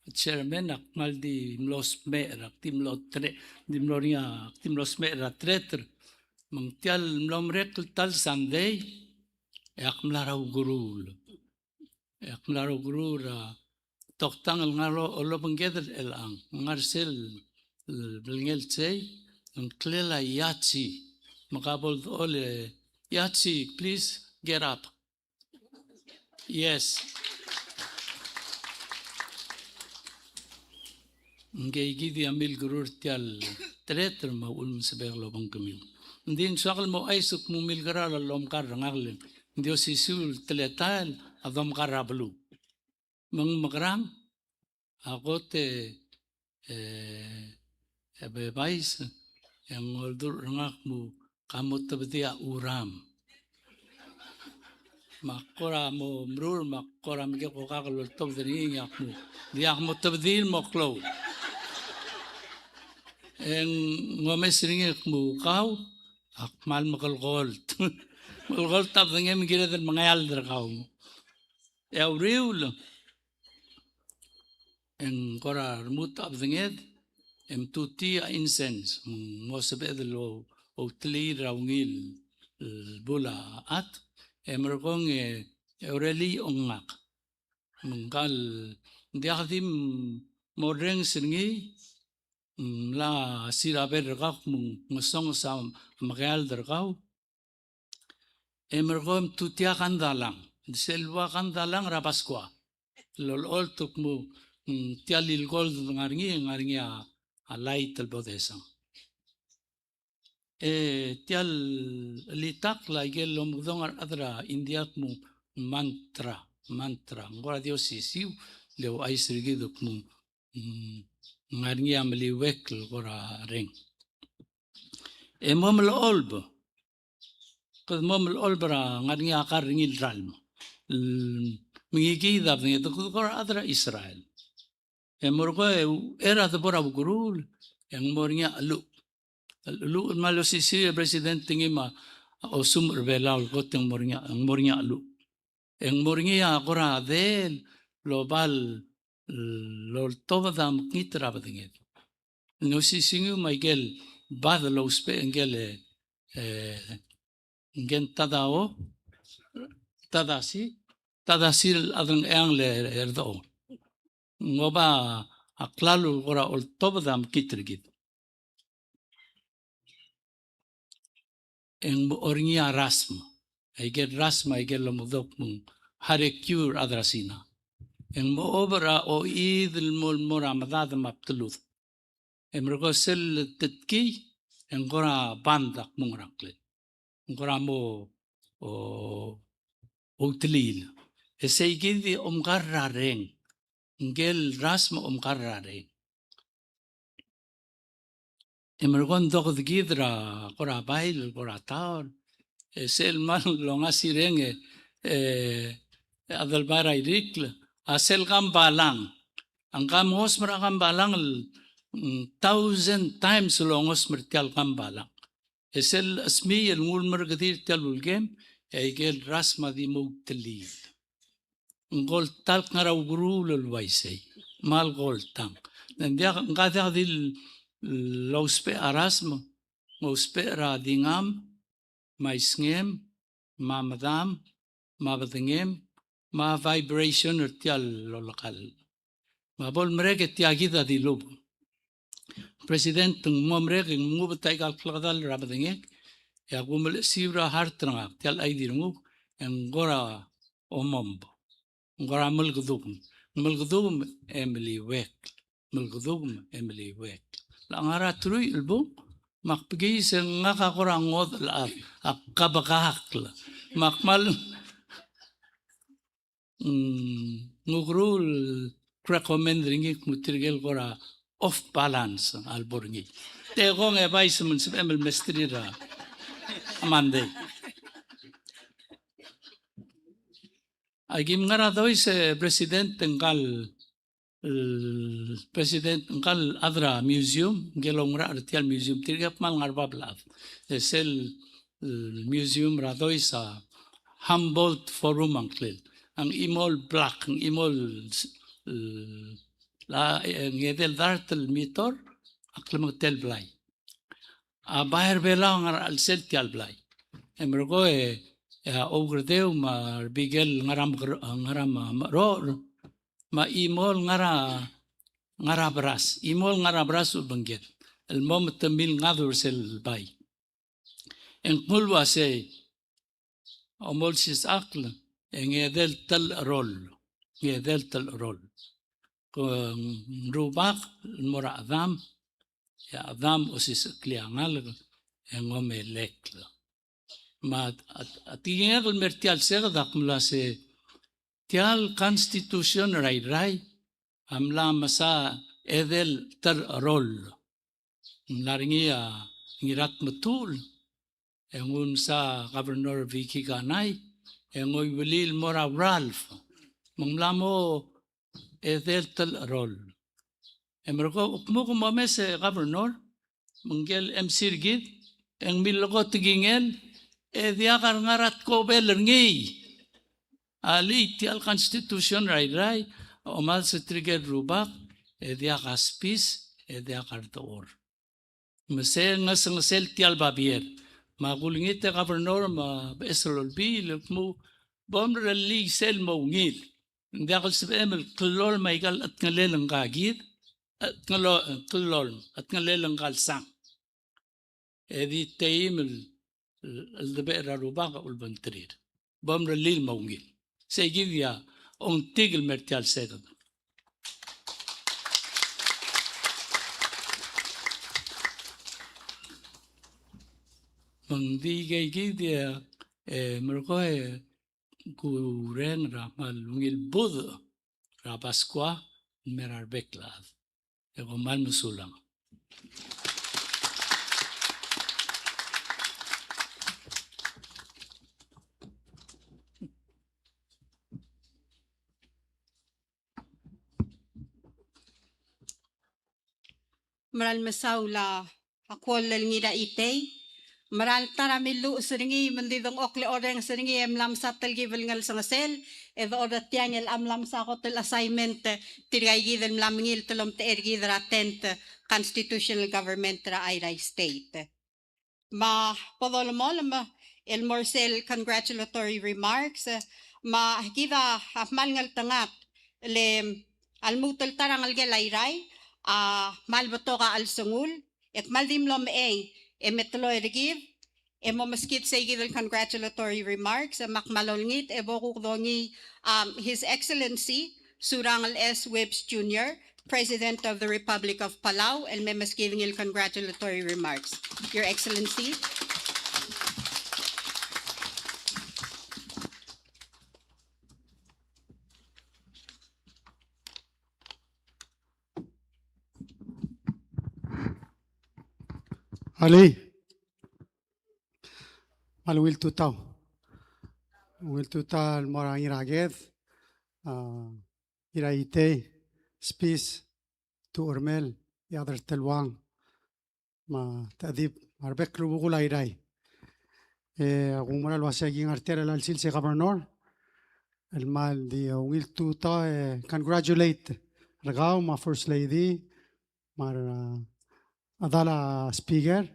chairman, ak kmal di mlo smecher, ak di mlo tre-, di mlo er ngii a, ak di mlo smecher er a treter. Me ng tia el mlo merek el ta el Sunday, e ak mla er a ukeruul. E ak mla er a ukeruul er a toktang el ngar er a olobengked er chelechang. Ngar er sel, e, belngel sei, ng klel a Yachi. Me ka bo ledechor e, Yachi, please get up. Yes. Ngii kid a milkeruul er tia el treter me a uchul me sebechek el obengkemiu. Ng di ng soak el mo ouchais el kmo milkeroul a lomkar er ngak el, ng di osisiu el teletael a domkar er a beluu. Me ng mekerang, a kot e, e, e Bebais, e ng oldurech er ngak el kmo, ka mo tebedii a churam. Me ak kora mo meruul, me ak kora mekek okak el oltobed er ngii, e ak mo, diak mo tebedii el mo klou. E ng omes er ngii el kmo, kau, ak kmal mekelkolt. Mekelkolt a bedengem, kired el mengeald er kau. E a uriul, e ng kora remurt a bedenged, e mtutii a incense, ng mo sebeched el ou-, outeliir er a ungil el bul a chat, e merekong e, e orelii a ongak. Me ngkal, ng diak di m-, morrenges er ngii, ng mla siraber er kau, me ng ngesonges a mekeald er kau, e merekong e mtutii a kandalang. Sel ua kandalang er a Paskua. Lolecholt el kmo, mm, tia el ilkold el ngar er ngii, ngar er ngii a, a light el bo desang. E tia el chelitakl a ikel omekedong a rechad er a India el kmo mantra, mantra. Ng kora di osisiu el ouchais er kid el kmo, mm, ngar er ngii a meliuekl el kora reng. E mo melecholb. Kede mo melecholb er a ngar er ngii a kar er ngii el ralm. L-, Me ngii kid a bedenged, kuk kora chad er a Israel. E merekong e uchei er a debo er a ukeruul, e ng mo er ngii a cheluch. Cheluch el kmal osisiu e President Ngim a osumech er a Belau el kot e ng mo er ngii a, ng mo er ngii a cheluch. E ng mo er ngii a kora deel el oba loltobed a mekngit er a bedenged. Ng osisingiu me a ikel bad el ousbech ngike el, e, ngike el Tadao, Tadasi, Tadasi el chad er a Ngcheangel e Rdechor. Ng oba a klalo el kora oltobed a mekngit er kid. E ng mo er ngii a rasm. Aike el rasm, aike el lomedok me ng hare kiu er a chad er a Sina. E ng mo oba er a oid el mo, mo er a medad me a bdelud. E merekong sel tetkii, e ng kora band a kmung er a ngklel. Ng kora mo, o, outeliil. E sei kid a omkar er a reng. Ngike el rasm a omkar er a reng. E merekong dokedekid er a kora bail, kora taor. E sel kmal longasireng e, e, Adelbai er a Irikl, a sel kambalang. Ng kmo ng osmer a kambalang el, mm, thousand times el ongosmer tia el kambalang. E sel chesmiich el nguu el mer kede er tia el ulekem, e aike el rasm a di mo outeliil. Ng oltak ngar er a ukeruul el uaisei. Me a lkoltang. Ng diak, ng diak di lousbech a rasm, ng ousbech er a dingam, me a isngem, me a medam, me a bedengem, me a vibration er tia el lolekall. Me a bo lemerek e tia kid a dilubech. President, ng mo merek e ng ngubet aika el klekedall er a bedengek, e a kumelesiu er a heart er ngak, tia el I D er nguk, e ng kora omomb. Ng kora melkedukm. Melkedukm e meliuekl. Melkedukm e meliuekl. Le ngar er a truich el bung, me ak bekiis e ngak a kora ngodech el chad, ak kabekakl. Me ak kmal, mm, ng ukeruul el recommend er ngii el kmo tirke el kora off balance a lebo er ngii. Te kong e bai se me ng sebechem el mesterir a Monday. Aki mngar er a dois e President, ngka el, el President, ngka el chad er a museum, ngike el oungerachel er tia el museum, tirke a kmal ngar er bab el chad. E sel, el museum er a dois a Humboldt Forum a ngklel. A ng chimo el plaque, a ng chimo el, el, a, e, ng edei el dart el meteor a klemengetel blai. A bai er a Belau a ngar er a chelsel tia el blai. E merekong e, e a oukerdeu me a rebekel ngar er a, ngar er a mecherocher, me a chimo el ngar er a, ngar er a beras, chimo el ngar er a beras el obengked el mo metemil ngadui er sel bai. E ng kmo el uasei, omolsisechakl, e ng edei el telecheroll, ng edei el telecheroll. Ke ng rubak el mo er a Chedam, e a Chedam a osisecheklii a ngalek, e ng omelekl. Me a, a, a tekingek el mer tia el seked a kmo el uasei, tia el constitution er a Irrai a mla mesa edei el telecheroll. Ng mla er ngii a Ngiratmetuchl, e ng ulemsa Governor Vicky Kanai, e ng oiuelii el mo er a Ralph. Me ng mla mo edei el telecheroll. E merekong, kmo ke momes e Governor, me ngike el M C er kid, e ng milekoi a tekingel, e diak a rengar er a tkobel er ngii. Alii, tia el constitution er a Irrai a omes er tirke el rubak, e diak a spis, e diak a rdechor. Me se ngesengesel tia el babier. Me a kulengit e Governor me a beches el Olbiil el kmo bo mrellii sel mo ungil. Ng diak el sebechem el kllolem aika el chetngelel ngka kid, chetngelol-, kllolem, chetngelel ngka el sang. E di teim el, el, el debechel er a rubak a ulebengterir. Bo mrellii el mo ungil. Sei kid a ongtik el mer tia el seked. Me ng di ikei kid e, e, merekong e kureng er a kmal ungil budech er a Paskua el mer a rebek el chad. E kom kmal mesulang. Mera el mesaul a kuoll el Ngiraitei. Mera el ta er a milluches er ngii me ng di dengchokl e orrenges er ngii e mla msa telkib el ngelsengesel, e de orrenges tiang el mla msa kot el assignment tirkaikid el mla mengilt el omtechei er kid er a tenth constitutional government er a Airai State. Me bo dolemolem el mo er sel congratulatory remarks, me kid a kmal ngeltengat le a lmuut el ta er a ngelekel a Airai a kmal betok a chelsengul, e kmal di mlo mechei e me teloi er kid, e mo meskid seikid el congratulatory remarks, e me ak kmal olengit e bo kuk dongii, um, His Excellency Surangel S. Whipps Junior, President of the Republic of Palau, el me meskid ngii el congratulatory remarks. Your Excellency. Alii. Me a ungil tutau. Ungil tutau el mo er a Ngiraked, a, Ngiraitei, Spis, Tuchermel, Iechad er a Teluang, me a Techedib, me a rebek el rubekul a Irrai. E, ak oumera el uasei aki ngar tia er a chelecha el sils e Governor, el kmal di ungil tutau e congratulate er kau me a First Lady, me a, a, chedal a Speaker,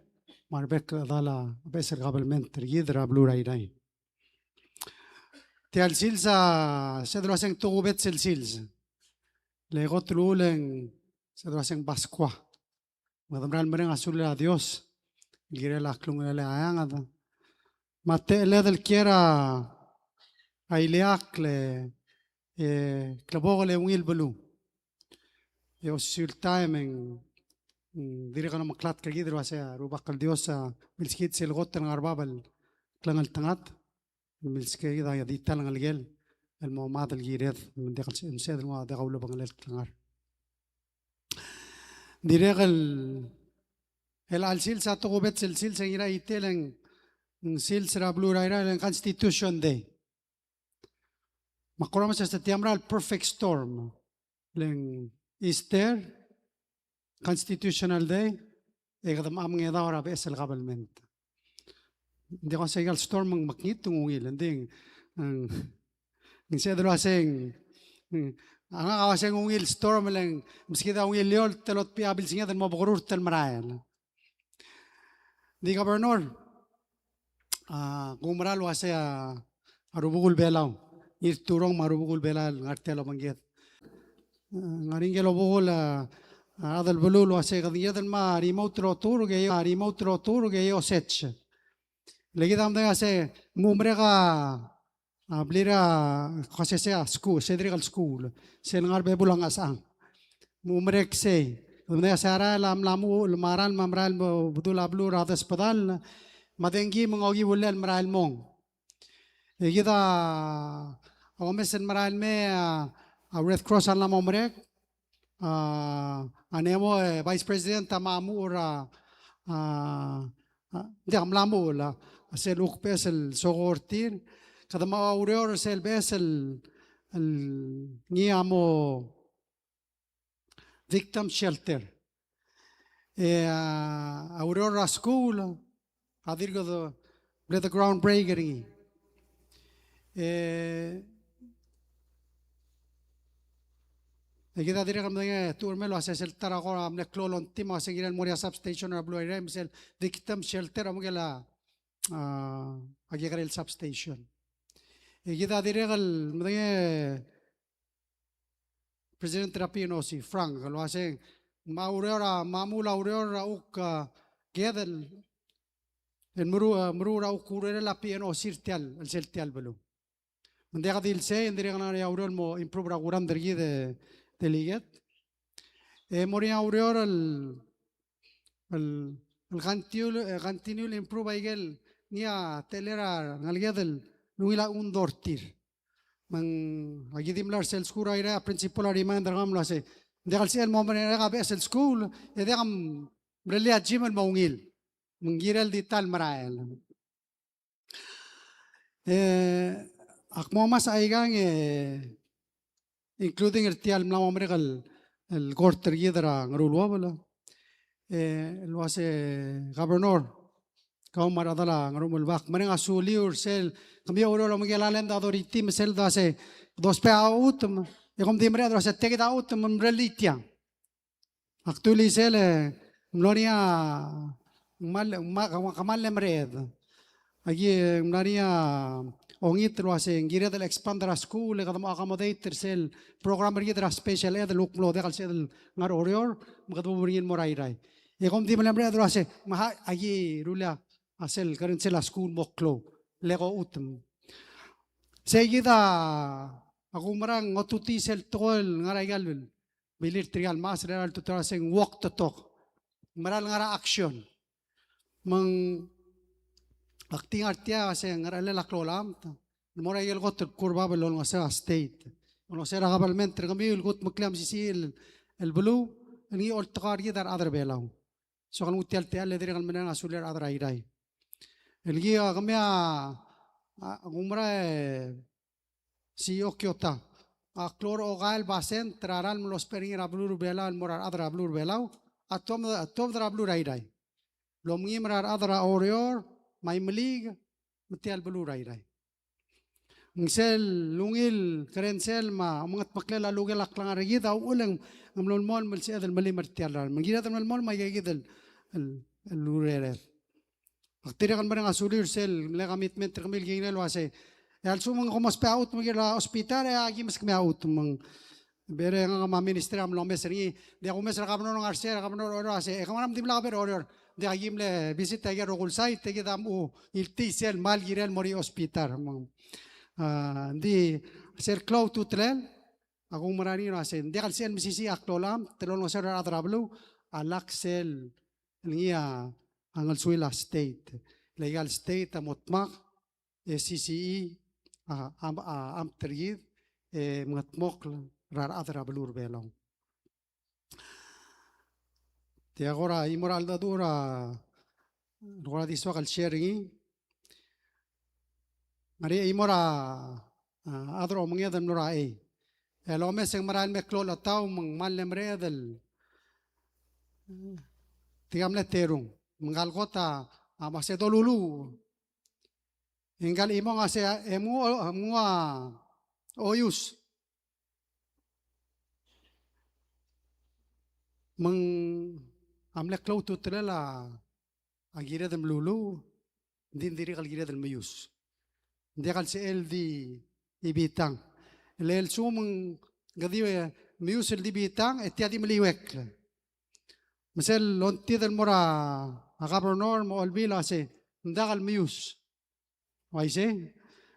me a rebek el chedal a beches el kabelment er kid er a beluu er a Irrai. Tia el sils a, se el uasei ng tokubets el sils. Le kot el uchul e ng se el uasei ng Paskua. Me kede mera el mereng a sulel a Dios el kirel a klungiolel a eanged. Me a techelled el kiei er a ileakl e, e klebokel e ungil beluu. E osisiu el taem e ng, ng dirrek el omeklatk er kid el uasei a Rubak el Dios a milskid sel kot el ngar er bab el klengeltengat. Milskid a di ta el ngelekel el mo mad el kired, me ng diak el se-, me sel mo diak a ulebengelel el klengar. Dirrek el, el chelecha el sils a tokubets el sils e Ngiraitei e ng sils er a beluu er a Irrai e ng Constitution Day. Me ak kora mesa se tia mera el perfect storm. Le ng Easter, Constitutional Day, e kede mo mengedaol er a beches el kabelment. Ng di ko sei el storm me ng mekngit ng ungil, ng di ng, ng se el uasei ng, a ngak a uasei ng ungil storm le ng meskid a ungil eolt el otebechii a bilsinged el mo bekerurt el merael. Di Governor, a, kumerang el uasei a, a rubekul Belau, Ngirturong me a rubekul Belau el ngar tia el obengked. A, ngar er ngii el obekul a, a rechad el beluu el uasei kede ngii el mla remote el oturk e, a remote el oturk e osech. Le kid a medengei el uasei ng mo merek a a, blir a, ko uasei a skuul, se dirrek el skuul, sel ngar er a bebul a Ngchesechang. Mo merek sei, me ng uasei a rael a mla muchel, me a rael me a merael mo bedul a beluu er a desbedall, me a dengki me ng okiu el merael mong. E kid a, a omes el merael mei a, a Red Cross a mla mo merek, a, a Nemo, e, Vice President a mla muchel er a, a, a, ng diak, mla muchel a, a sel kuk beches el sokor er tir. Kede mo oureor er sel beches el, el ngii a mo victim shelter. E, a, a ureor er a skuul, a dirk kede mle de ground break er ngii. E, e kid a dirrek el medengei, Tuchermel, el uasei sel ta er a kora mle klou el ongtim, a uasei ng kirel mo er ngii a substation er a beluu er a Irrai, me sel victim shelter a mo ngikel a, a, a kekerei el substation. E kid a dirrek el medengei, President er a P N O C, Frank, el uasei ng mla oureor a, mla muchel a ureor er a kuk, a, ked el, el meruul, a, meruul er a kuk urerel a P N O C er tia el, el sel tia el beluu. Me ng diak di el sei, e ng dirrek el ngar er ngii a ureor el mo improve er a kurangd er kid e, delegate. E mo er ngii a ureor el, el, el continue, e, continue el improve a ikel ngii a techellel a rengeleked el ungil a chundo er tir. Me ng, aki di mla er sel skuul er a Irrai, a principal a remind er kemam el uasei, ng diak el sebechel el mo merek a beches el skuul e diak mrellii a gym el mo ungil. Me ng kirel di ta el merael. E, ak mo omes aikang e, including er tia el mla mo merek el, el kort er kid er a Ngeruluobel. e, el uase governor, kau me a rechedal a Ngerchemolbak, mereng a suliu er sel, kemiu a oureor el omengkel a land authority me sel dase, dousbech a chutem, e kom di mereched el uase tia kid a chutem me mrellii tiang. Ak dulii sel, e, mlo er ngii a, kmal, kmal, kmal le mereched. Aki, e, mla er ngii a ongit el uase ng kired el expand er a skuul, e kede mo accommodate er sel program er kid er a special ed el kuk mlo diak el sebeched el ngar er a Oreor, me kede bo er ngii el mo er a Irrai. E kom di mle mereched el uase, me a, aki rullii a sel, current sel a skuul mo klou, le ko chutem. Sei kid a, a kumerang ngotutii sel tekoi el ngar er a ikal bilir tirka el mechas er a eltutelel a se ng walk the talk. Mera el ngar er a action. Me ng ak di ngar tia se ng ngar er a chelsel a klou el amt el mo er a ikel kot el kuk er bab el olengeseu a state, olengeseu er a kabelment er kemiu el kudmeklii a mesisiich el, el beluu, el ngii a oltekau er kid a rechad er a Belau. Soak el nguu tia el techall e dirrek el mereng a sulir a rechad er a Irrai. El ngii a kemiu a, a, kumerang e CEO Kyota. A klou er a okai el basent er a ralm el lousbech er ngii er a beluu er a Belau el mo er a rechad er a beluu er a Belau, a tuobed, a tuobed er a beluu er a Irrai. Lomngim er a rechad er a Oreor, me a Imeliik, me tia el beluu er a Irrai. Ng sel ungil kerensel me a omengetmeklel a lukel a klengar er kid a uchul e ng mlo melemolem el sebeched el melim er tia el ralm. Me ng kired el melemolem me aika kid el, el, el urerel. Ak dirrek el mereng a sulir sel mle commitment er kemiu el kirel el uase, e a lsekum ng kom ousbech a chutem el kirel a hospital, e aki meskemiu a chutem. Me ng Bere ngak me a ministry a mlo omes er ngii. Ng diak kumes er a governor er a Ngersei, a governor er a Oreor a se, e kemam a dimlak a bo er a Oreor. Ng diak, aki mle visit aike el rokui el site, e kid a mo ngiltii sel kmal kirel el mo er a hospital. Me ng, a, ng di sel klou a ultutelel a kumerang er ngii a se, ng diak el sel mesisiich a klou el amt el olengeseu er a rechad er a beluu, a lak sel ngii a ngelsuil a state. Le aika el state a mo dmak e sisichii a, a, a amt er kid, e mengetmokl er a rechad er a beluu er a Belau. Tia kora chimo er a cheldecheduch er a, kora di soak el share er ngii. Ngar er ngii a chimo er a, a, chad er a omenged el mlo er a chei. El omes e ng merael el me klou el chetau me ng kmal mle mereched el, tirka mle terung. Me ngka el kot a, a, me se doluluuch. E ngka el chimong a se, e mnguu, mnguu a oius. Me ng a mle klou a ultutelel a, a kired el meluluuch, ng di, ng dirrek el kired el meius. Ng diak el sel di bitang. Le a lsekum ng kede meius el di bitang, e tia di meliuekl. Me sel longtid el mo er a, a governor me a olbiil a se, ng diak el meius. Uaisei,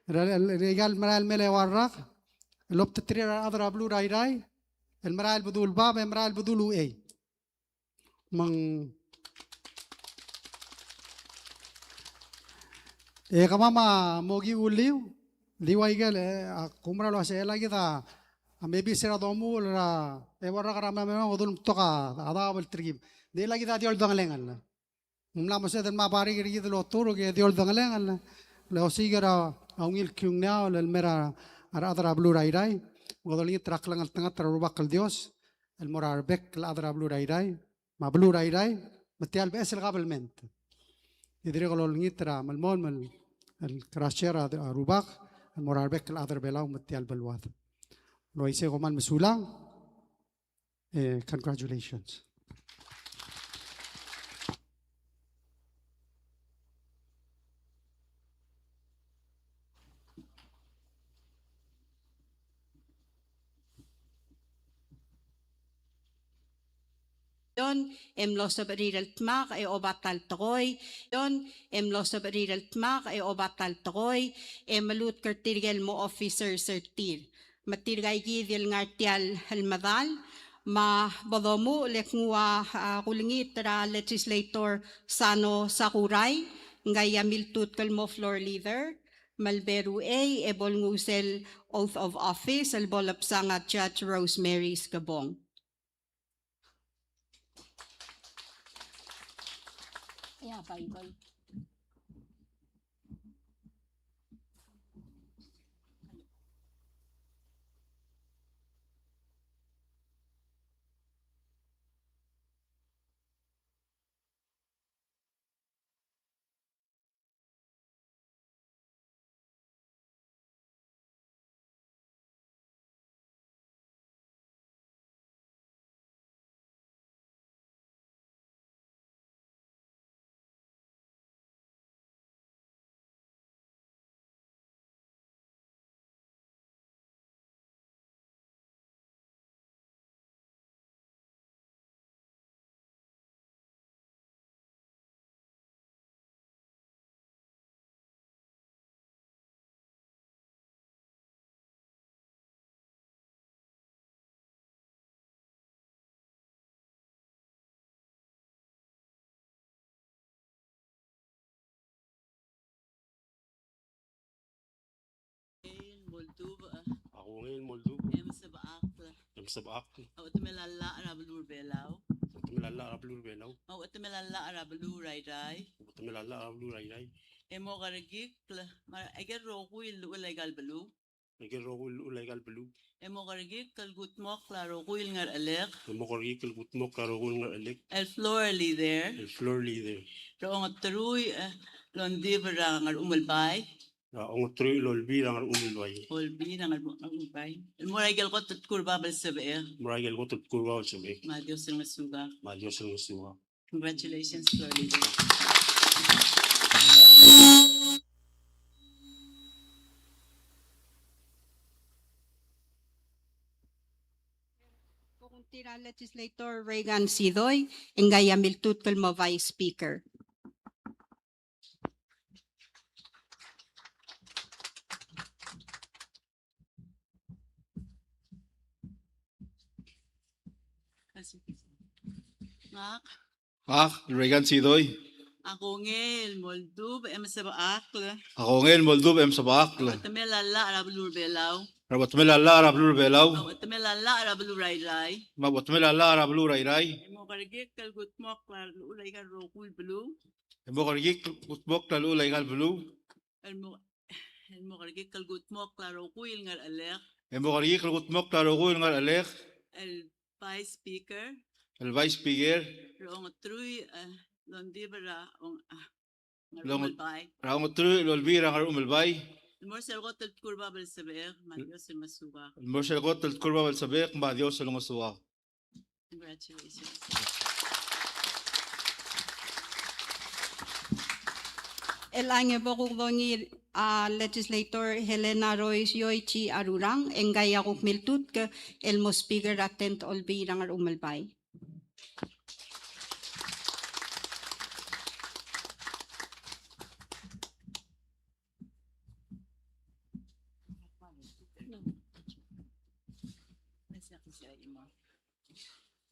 er a, er a, er a ikal merael el mei el eua el rak el obengterir a rechad er a beluu er a Irrai el merael el bedul bab e merael el bedul uchei. Me ng, e kemam a mo kiuliu, di ua ikel, e, a kumerang el uase chelecha kid a, a maybe se er a domuchel er a eua el rak er a mla me mong e dul mtok a, a daob el terekim. Di chelecha kid a di oldengelengel. Ng mla mo sebeched el mla barik er kid el oturk e di oldengelengel el osiik er a ungil kiungneaol el mei er a rechad er a beluu er a Irrai. Me kede olengit er a klengeltengat er a Rubak el Dios el mo er a rebek el chad er a beluu er a Irrai, me a beluu er a Irrai, me tia el beches el kabelment. E dirrek el olengit er a melemolem el, el krasia er a Rubak el mo er a rebek el chad er a Belau me tia el beluad. El uaisei, kom kmal mesulang. Eh, congratulations. Ion, e mlo sebechir el dmak e oba ta el tekoi. Ion, e mlo sebechir el dmak e oba ta el tekoi, e melutk er tirke el mo officers er tir. Me tirka ikid el ngar tia el medal, me bo domuchel e knguu a, a, kulengit er a Legislator Sano Sakurai, ngka a miltutk el mo floor leader, me a lebo er uchei e bo lenguu sel oath of office el bo lebsang a Judge Rosemary Skebong. Ia, Bible. Moldub. E mesebechakl. E mesebechakl. A uchetemel a llach er a beluu er a Belau. A uchetemel a llach er a beluu er a Belau. A uchetemel a llach er a beluu er a Irrai. A uchetemel a llach er a beluu er a Irrai. E mo kerekikl, me a ikel rokui el llechul aika el beluu. Ikel rokui el llechul aika el beluu. E mo kerekikl el kudmokl a rokui el ngerchelek. E mo kerekikl el kudmokl a rokui el ngerchelek. El floor leader. El floor leader. Er a ongeteruich, eh, el ongdibel er a Ngerchumelbai. Er a ongeteruich el olbiil er a Ngerchumelbai. Olbiil er a Ngerchumelbai. El mo er a ikel kot el tkul er bab el sebechek. Mo er a ikel kot el tkul er bab el sebechek. Me a Dios el ngesukak. Me a Dios el ngesukak. Congratulations, Floor Leader. Kuk nguu tir a Legislator Reagan Sidoi, e ngika a miltutk el mo Vice Speaker. Ngak. Ngak, Reagan Sidoi. A kongei el moldubech e mesebechakl. A kongei el moldubech e mesebechakl. A uchetemel a llach er a beluu er a Belau. Er a uchetemel a llach er a beluu er a Belau. A uchetemel a llach er a beluu er a Irrai. Me a uchetemel a llach er a beluu er a Irrai. E mo kerekikl el kudmokl a llechul aika el rokui el beluu. E mo kerekikl el kudmokl a llechul aika el beluu. El mo, el mo kerekikl el kudmokl a rokui el ngerchelek. E mo kerekikl el kudmokl a rokui el ngerchelek. El Vice Speaker. El Vice Speaker. Er a ongeteruich, eh, el ongdibel er a ong-, ah, el onge-, Ngerchumelbai. Er a ongeteruich el olbiil er a Ngerchumelbai. El mo er sel kot el tkul er bab el sebechek, me a Dios el ngesukak. El mo er sel kot el tkul er bab el sebechek, me a Dios el ngesukak. Congratulations. Chelechang e bo kuk dongii a Legislator Helena Royce Yoichi Arurang, e ngika a kuk miltutk el mo Speaker er a tenth Olbiil er a Ngerchumelbai.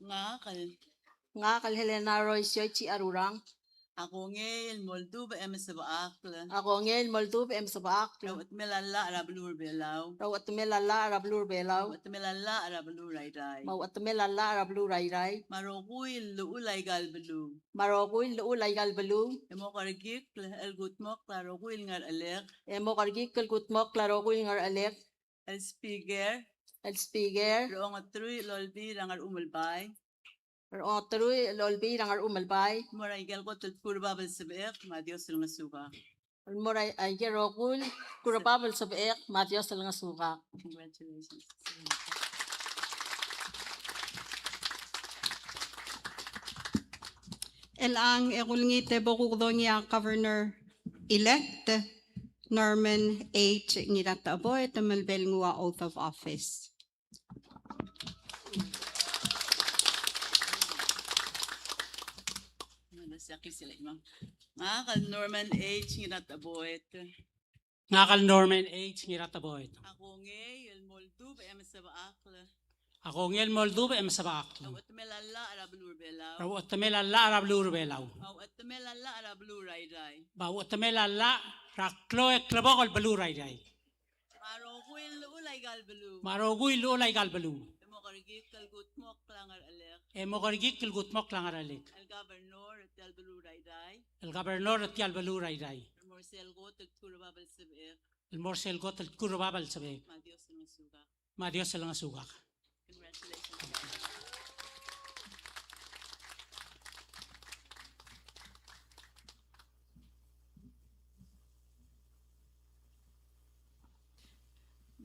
Ngak el. Ngak el Helena Royce Yoichi Arurang. A kongei el moldubech e mesebechakl. A kongei el moldubech e mesebechakl. Er a uchetemel a llach er a beluu er a Belau. Er a uchetemel a llach er a beluu er a Belau. A uchetemel a llach er a beluu er a Irrai. Me a uchetemel a llach er a beluu er a Irrai. Me a rokui el llechul aika el beluu. Me a rokui el llechul aika el beluu. E mo kerekikl el kudmokl a rokui el ngerchelek. E mo kerekikl el kudmokl a rokui el ngerchelek. El Speaker. El Speaker. Er a ongeteruich el olbiil er a Ngerchumelbai. Er a ongeteruich el olbiil er a Ngerchumelbai. Mo er a ikel kot el tkul er bab el sebechek, me a Dios el ngesukak. El mo er a ikel rokui el tkul er bab el sebechek, me a Dios el ngesukak. Congratulations. Chelechang e kulengit e bo kuk dongii a Governor Elect Norman H. Ngiratecheboet me lebo el nguu a oath of office. Ngak el Norman H. Ngiratecheboet. Ngak el Norman H. Ngiratecheboet. A kongei el moldubech e mesebechakl. A kongei el moldubech e mesebechakl. A uchetemel a llach er a beluu er a Belau. A uchetemel a llach er a beluu er a Belau. A uchetemel a llach er a beluu er a Irrai. A uchetemel a llach er a klou el klebokel beluu er a Irrai. Me a rokui el llechul aika el beluu. Me a rokui el llechul aika el beluu. E mo kerekikl el kudmokl a ngerchelek. E mo kerekikl el kudmokl a ngerchelek. El Governor er tia el beluu er a Irrai. El Governor er tia el beluu er a Irrai. El mo er sel kot el tkul er bab el sebechek. El mo er sel kot el tkul er bab el sebechek. Me a Dios el ngesukak. Me a Dios el ngesukak. Congratulations.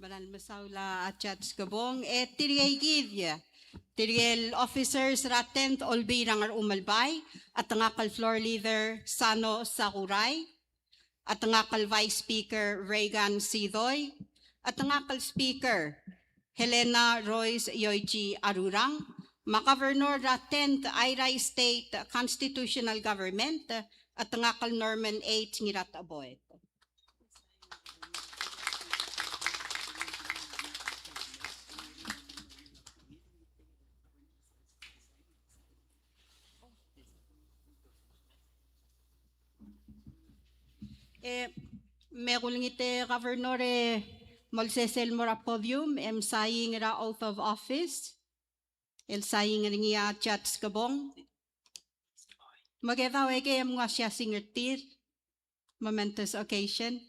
Meral mesaul a Judge Kebong, e tirke kid, tirke el officers er a tenth Olbiil er a Ngerchumelbai, a chetengakl el floor leader Sano Sakurai, a chetengakl el Vice Speaker Reagan Sidoi, a chetengakl el Speaker Helena Royce Yoichi Arurang, me a Governor er a tenth Airai State Constitutional Government, a chetengakl el Norman H. Ngiratecheboet. E, me kulengit e Governor e molsesei el mo er a podium e msaing er a oath of office el saing er ngii a Judge Skebong. Me kede ua ikei e mnguu a siasing er tir, momentous occasion.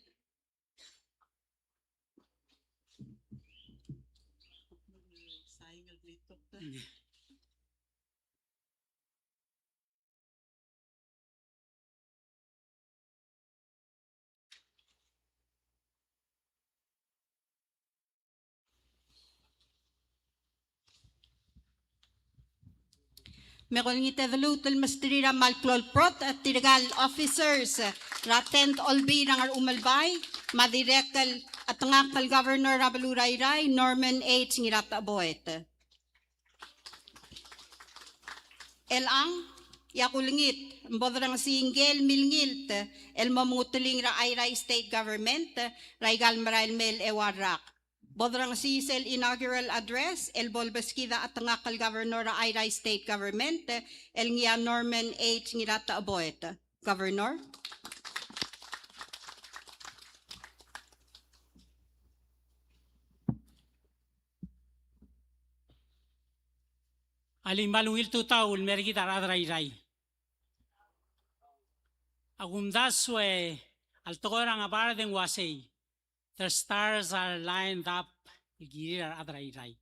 Me kolengit e de lmuut el mesterir a kmal klou el protect er tirka el officers er a tent olbiil er a Ngerchumelbai, me a dirrek el chetengakl el governor er a beluu er a Irrai, Norman H. Ngiratecheboet. Chelechang, e ak ulengit me bo derengesii ngike el milengilt el mo menguteling er a Airai State Government er aika el merael mei el eua el rak. Bo derengesii sel inaugural address el bo lebeskid a chetengakl el governor er a Airai State Government el ngii a Norman H. Ngiratecheboet. Governor. Alii, me a ungil tutau el mei er kid a rechad er a Irrai. A kumdasu e a le tekoi er a ngebard e ng uasei, the stars are lined up el kirir a rechad er a Irrai.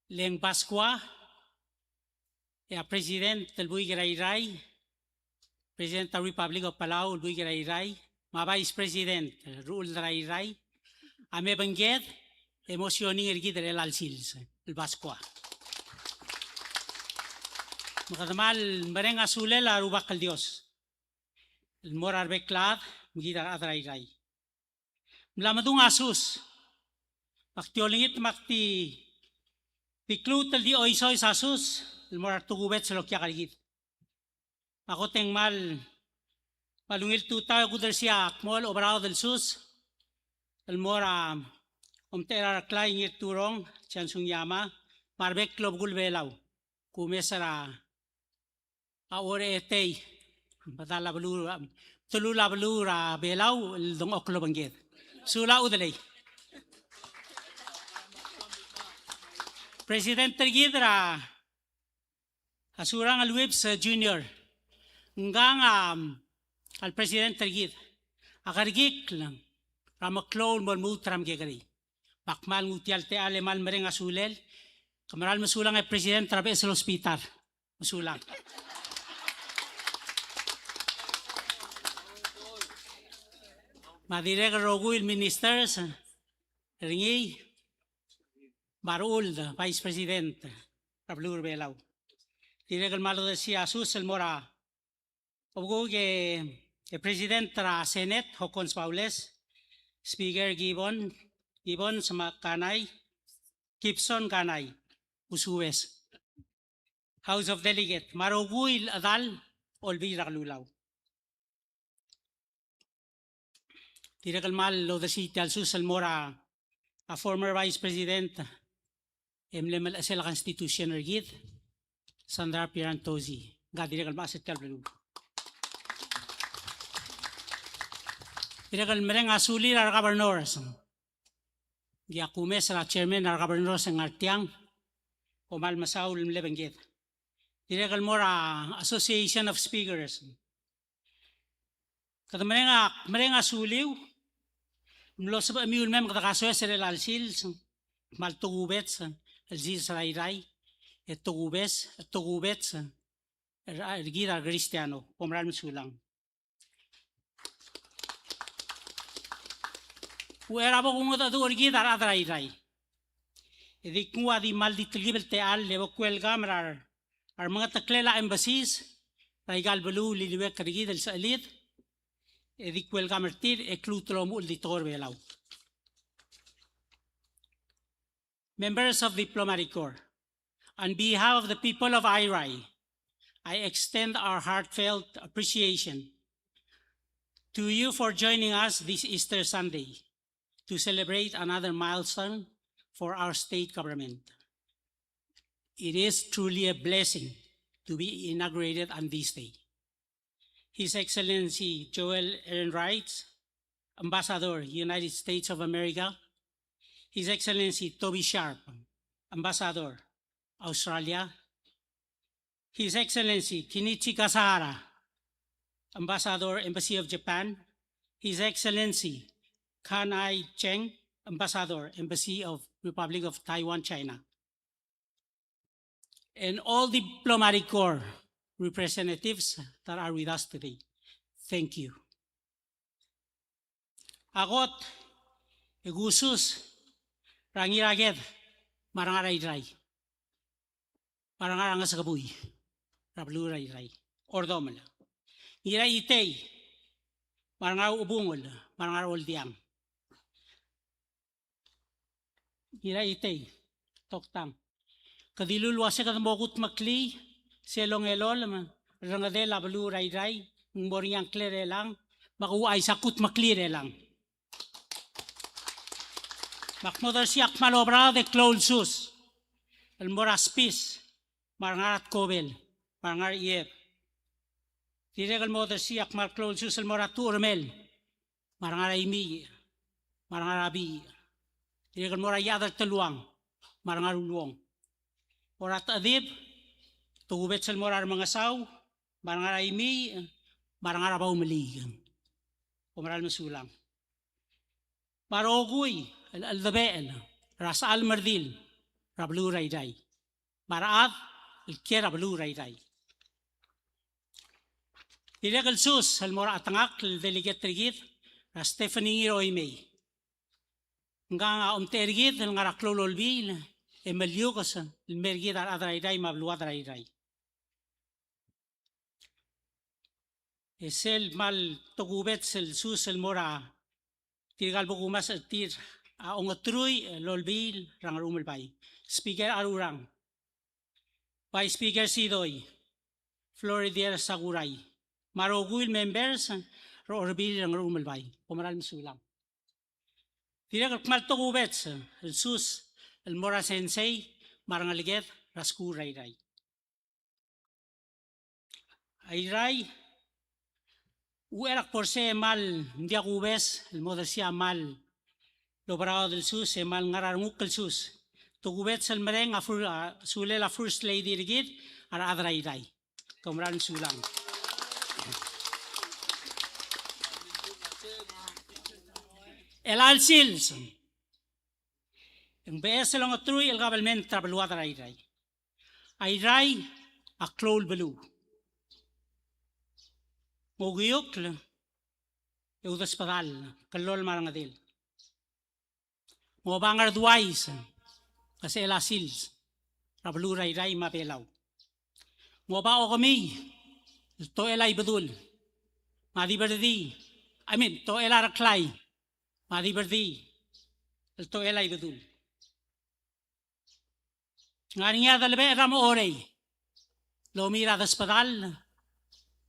Le ng Paskua, e a President el buik er a Irrai, President of Republic of Palau el buik er a Irrai, me a Vice President, Rechuld er a Irrai, a mebengked e mo sioning er kid er chelecha el sils el Paskua. Me kede kmal mereng a sulel a Rubak el Dios el mo er a rebek el chad me kid a rechad er a Irrai. Mla medung a sus. Me ak di olengit me ak di, di kluut el di oisois a sus el mo er a retokubets el okiak er kid. Me a kot e ng kmal, kmal ungil tutau e kudersii a kmo el oberaod el sus el mo er a omtechei er a Reklai Ngirturong Chance Sugiyama, me a rebek el obekul Belau, kumes er a a Uong er a Etei, me a dal a beluu, telul a beluu er a Belau el dengchokl el obengked. Sulang, udelei. President er kid er a, a Surangel Whipps Junior. Ngkang a, a le President er kid a kerekikl er a meklou el mo lmuut er a mekekerei. Me ak kmal nguu tia el techall e kmal mereng a sulel. Ke meral mesulang e President er a Beches el Hospital. Mesulang. Me a dirrek el rokui el ministers er ngii, me a Rechuld, Vice President er a beluu er a Belau. Dirrek el kmal odersii a sus el mo er a obekuk e, e President er a Senate, Hokkons Baules, Speaker Gibbon, Gibbons me a Kanai, Gibson Kanai, Usues. House of Delegate, me a rokui el chedal Olbiil er a Kelulau. Dirrek el kmal odersii tia el sus el mo er a, a former Vice President e mle melechesel a Constitution er kid, Sandra Pierantozzi, ngka dirrek el mechas er tia el beluu. Dirrek el mereng a sulir a re governors. Ngii a kumes er a chairman er a re governors e ng ngar tiang, kom kmal mesaul el mle obengked. Dirrek el mo er a Association of Speakers. Kede mereng a, mereng a suliu, mlo sebechemiu el mei me kede kasoes er chelecha el sils, me a le tokubets el sils er a Irrai, e tokubets, tokubets er, er kid a re Kristiano, kom meral mesulang. Uchei er a bo kungedecheduch er kid a rechad er a Irrai. E di knguu a di mal di telkib el techall e bo kuelkam er a re, a re mengeteklel a embassies er aika el beluu el iliuekl er kid el sechelid, e di kuelkam er tir e kluut el omuchel el di tekoi er a Belau. Members of Diplomatic Corps, on behalf of the people of Airai, I extend our heartfelt appreciation to you for joining us this Easter Sunday to celebrate another milestone for our state government. It is truly a blessing to be inaugurated on this day. His Excellency Joel Ehrenreich, Ambassador, United States of America, His Excellency Toby Sharp, Ambassador, Australia, His Excellency Kenichi Kasahara, Ambassador, Embassy of Japan, His Excellency Kan Ai Cheng, Ambassador, Embassy of Republic of Taiwan, China, and all diplomatic corps representatives that are with us today. Thank you. A kot e kusus er a Ngiraked me a rengar er a Irrai me a rengar er a Ngesekebui er a beluu er a Irrai, Ordomel. Ngiraitei me a rengar er a Uchebungel me a rengar er a Oldiang. Ngiraitei, toktang. Ke dilu el uase kede mo kudmeklii sel ongelolem el rengedel a beluu er a Irrai, ng mo er ngii a ngklel er chelechang, me ke ouchais a kudmeklii er chelechang. Me ak mo dersii a kmal oberaod e klou el sus el mo er a Spis me a rengar er a Tkobel me a rengar er a Chieb. Dirrek el mo dersii a kmal klou el sus el mo er a Tucheremel me a rengar er a Imiich me a rengar er a Biich. Dirrek el mo er a Iechad er a Teluang me a rengar er a Uluong. Mo er a Techedib, tokubets el mo er a Remengesau me a rengar er a Imiich me a rengar er a Baumeliik. Kom meral mesulang. Me a rokui el cheldebechel er a sechal me a redil er a beluu er a Irrai me a rechad el kiei er a beluu er a Irrai. Dirrek el sus el mo er a chetengakl el delegate er kid er a Stephanie Ngiroimei. Ngkang a omtechei er kid el ngar er a klou el Olbiil e meliukes el mei er kid a rechad er a Irrai me a beluad er a Irrai. E sel kmal tokubets el sus el mo er a tirka el bo kumes er tir a ongeteruich el Olbiil er a Ngerchumelbai, Speaker Arurang, Vice Speaker Sidoi, Floridier Sakurai, me a rokui el members er a Olbiil er a Ngerchumelbai, kom meral mesulang. Dirrek el kmal tokubets el sus el mo er a sensei me a rengeleked er a skuul er a Irrai. A Irrai, uchei er a kbo er sei e kmal ng diak kubes el mo dersii a kmal oberaod el sus e kmal ngar er a renguk el sus. Tokubets el mereng a fir-, a sulel a First Lady er kid a rechad er a Irrai. Kom meral mesulang. Chelecha el sils, e ng beches el ongeteruich el kabelment er a beluad er a Irrai. A Irrai a klou el beluu. Ng okiukl e udesbedall, kllolem a rengedel. Ng oba ngerduais, kesechel a sils er a beluu er a Irrai me a Belau. Ng oba okemiu el tochel a Ibedul me a Diberdii, I mean, tochel a Reklai me a Diberdii el tochel a Ibedul. Ng ngar er ngii a delebechel er a mechorei el omii er a desbedall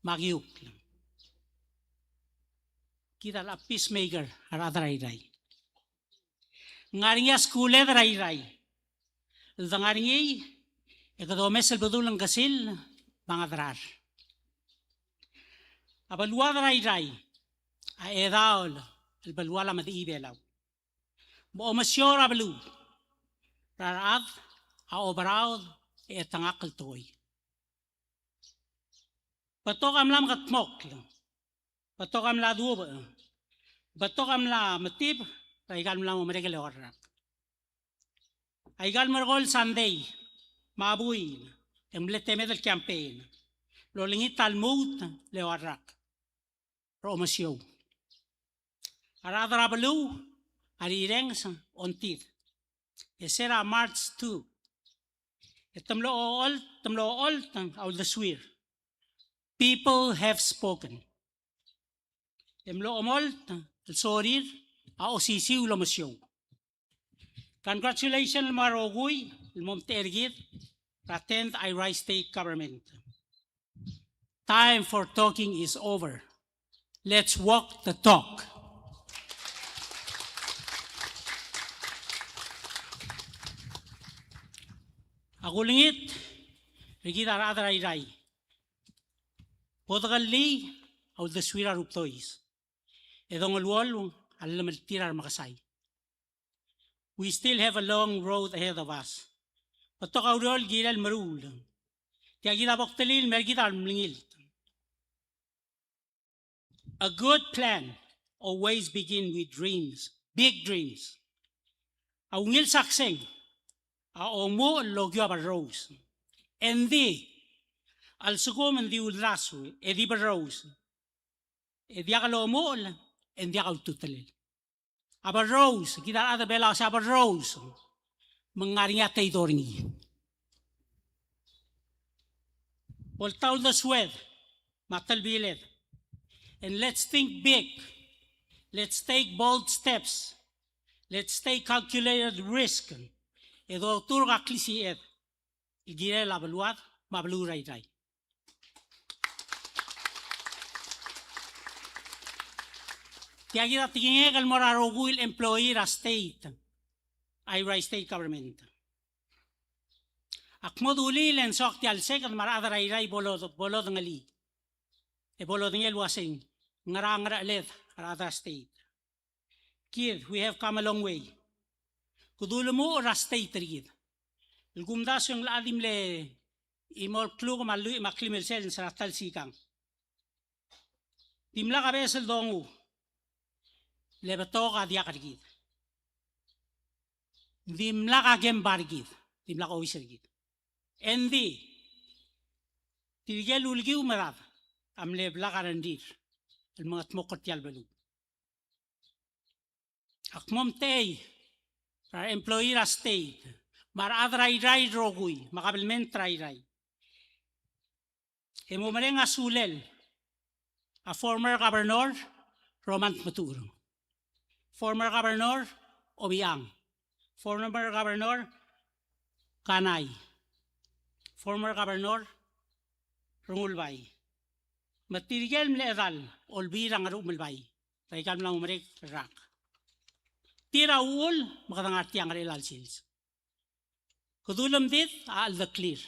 me a kiukl. Kid a peacemaker a rechad er a Irrai. Ng ngar er ngii a skuuled er a Irrai el de ngar er ngii e kede omes el bedul ngkesil me a ngederar. A beluad er a Irrai a chedaol el belual a medechii Belau. Me omesiou er a beluu er a rechad a oberaod e chetengakl el tekoi. Betok a mla mekedmokl, betok a mla duubech, betok a mla metib er aika el mla mo merek el eua el rak. Aika el merekong el sandei me a buil e ng mle temed el campaign el olengit a lmuut el eua el rak er a omesiou. A rechad er a beluu a rirenges a ongtir. E se er a March two e te mlo ocholt, te mlo ocholt a uldesuir. People have spoken. E mlo omolt el sorir a osisiu el omesiou. Congratulations el mo er a rokui el mo omtechei er kid er a tenth Airai State Government. Time for talking is over. Let's walk the talk. A kulengit er kid a rechad er a Irrai. Bo dekellii a uldesuir a rubdois. E dongeluolu a llemeltir a remekesai. We still have a long road ahead of us. Betok a ureor el kirel meruul. Tia kid a boktelil el mer kid a remlengilt. A good plan always begin with dreams, big dreams. A ungil sakseng a omuchel el okiu a berrous. Engdi a lsekum ng di uldasu e di berrous, e diak lomuchel, e ng diak a ultutelel. A berrous, kid a rechad er a Belau a sei a berrous, me ng ngar er ngii a teidor er ngii. Bo ltaut el uldesued me a telbiled. And let's think big. Let's take bold steps. Let's take calculated risk. E doturk a klisiched el kirel a beluad me a beluu er a Irrai. Tia kid a tekingek el mo er a rokui el employee er a state, Airai State Government. Ak mo dulii e ng soak tia el seked me a rechad er a Irrai bo lo-, bo lodengelii. E bo lodengei el uasei, ngera a ngerecheled a rechad er a state. Kid, we have come a long way. Kede ulemuchel er a state er kid. El kumdasu e ng locha di mle chimo el kluk me a lluich me a klim el sils er a ta el sikang. Dimlak a beches el dongu le betok a diak er kid. Dimlak a kemba er kid. Dimlak a ois er kid. Engdi tirke el ulekiu me a rechad a mle blak a rengrir el mengedmokl er tia el beluu. Ak mo omtechei er a re employee er a state me a rechad er a Irrai el rokui me a kabelment er a Irrai e mo mereng a sulel a former governor Roman Tmetuchl, former governor Obichang, former governor Kanai, former governor Rengulbai, me tirke el mle chedal Olbiil er a Ngeruchel me a Olbai, er aika el mla mo merek el rak. Tir a uchul me kede ngar er tia el ngerachel el sils. Kede ulemdid a cheldeklir,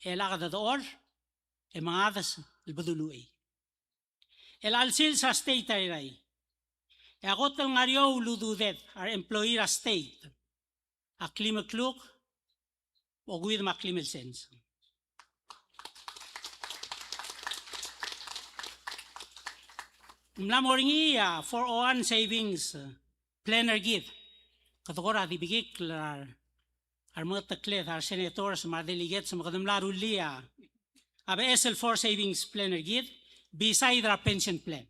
e le kede dechor e mengades el bedul uchei. E le a sils er a state er a Irrai e a kot el ngar er eou el ududed a re employee er a state a klim el kluk, okeuid me a klim el sils. Ng mla mo er ngii a four oh one savings plan er kid. Kede kora di bekikl er a, a remengetekled, a re senators me a re delegates, me kede mla rullii a beches el four savings plan er kid beside er a pension plan.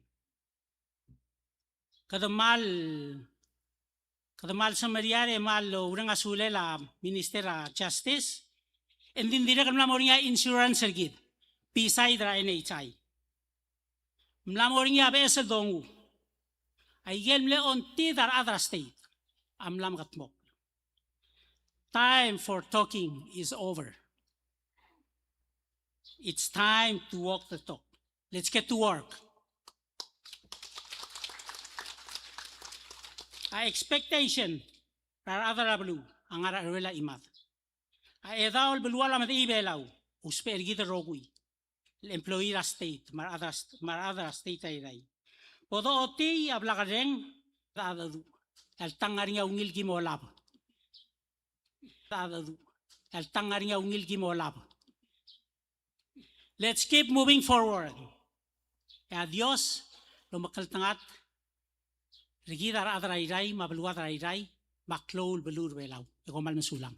Kede mal, kede mal semeriar e mal oureng a sulel a Minister er a Justice, e ng di dirrek el mla mo er ngii a insurance er kid beside er a N H I. Mla mo er ngii a beches el dongu. Aike el mle ongtid a rechad er a state a mla mekedmokl. Time for talking is over. It's time to walk the talk. Let's get to work. A expectation er a rechad er a beluu a ngar er a cheruel a chimad. A chedaol el belual a medechii Belau, ousbech er kid el rokui el employee er a state me a rechad er a st-, me a rechad er a state er a Irrai. Bo dochotii a blak el reng, a dedu, e a ltang ngar er ngii a ungil ki mo olab. A dedu, e a ltang ngar er ngii a ungil ki mo olab. Let's keep moving forward. E a Dios lomekngeltengat er kid a rechad er a Irrai me a beluad er a Irrai me a klou el beluu er a Belau. E kom kmal mesulang.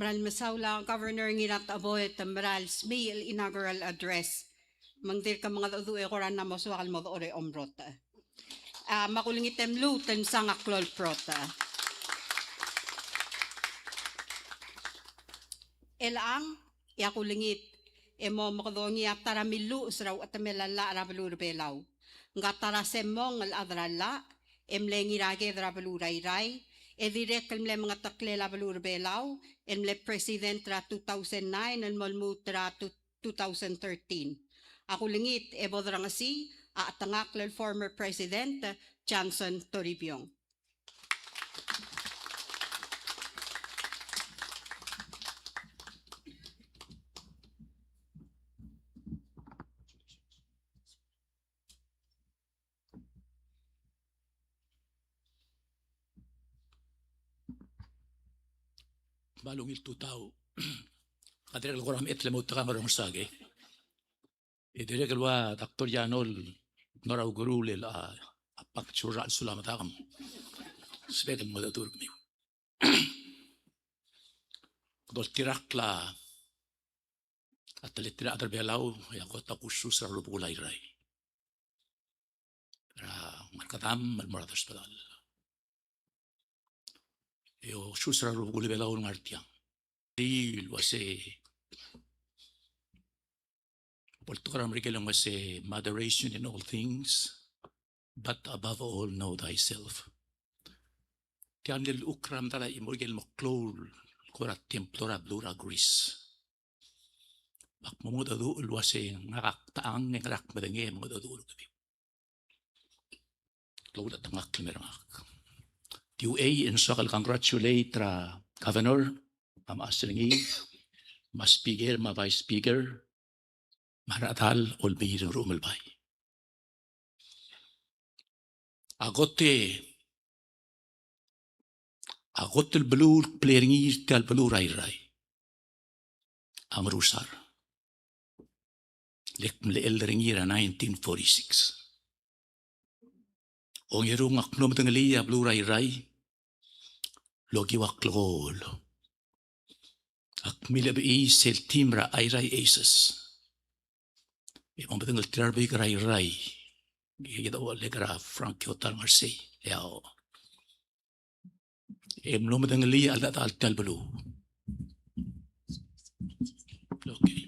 Meral mesaul a Governor Ngiratecheboet el meral smiich el inaugural address. Me ng dirk mengedecheduch e kora ng mo soak el mo dechor e omrotech. A, me a kulengit e mluut el msang a klou el brotech. Chelechang, e a kulengit e mo mekedongii a ta er a milluches er a uchetemel a llach er a beluu er a Belau. Ngka ta er a semmong el chad er a llach, e mle Ngiraked er a beluu er a Irrai, e dirrek el mle mengeteklel a beluu er a Belau, el mle president er a two thousand nine, el mo lmuut er a two, two thousand thirteen. A kulengit e bo derengesii a chetengakl el former president, Johnson Toribiong. Me a ungil tutau. A dirrek el kora mechet el mo outekangel er a Ngersakei. E dirrek el ua Doctor Yano el ngar er a ukeruul el a, a puncture er a chelsel a medakl. Sebechek el mengedecheduch er kemiu. Doltirakl a teletelel a rechad er a Belau, e a kot a kusus er a rubekul a Irrai. Er a Ngerkedam el mo er a Dersbedall. E osus er a rubekul a Belau el ngar tiang. Di el uase, bo el tekoi er a Merikel el uase moderation in all things, but above all know thyself. Tia mle llechukl er a medal a chimo er a ikel meklou el kora templo er a beluu er a Greece. Me ak mo mengedecheduch el uase ngak a techang e ngera ak medengei e mengedecheduch er kemiu. Klou el chetengakl el mer ngak. Tia e ng soak el congratulate er a governor, me a mechas er ngii, me a speaker, me a vice speaker, me a rechedal Olbiil er a Ngerchumelbai. A kot e, a kot el beluu el kble er ngii er tia el beluu er a Irrai a Ngerusar. Le ak mlechell er ngii er a nineteen forty-six. Ongerung ak mlo medengelii a beluu er a Irrai el okiu a klekool. Ak milebechii sel team er a Airai Aces. E mo medengei el tir a rebek er a Irrai. E kede ouchais er a Frank Kiyota el ngar sei. E a, e mlo medengelii a cheldechedechal tia el beluu. Okay.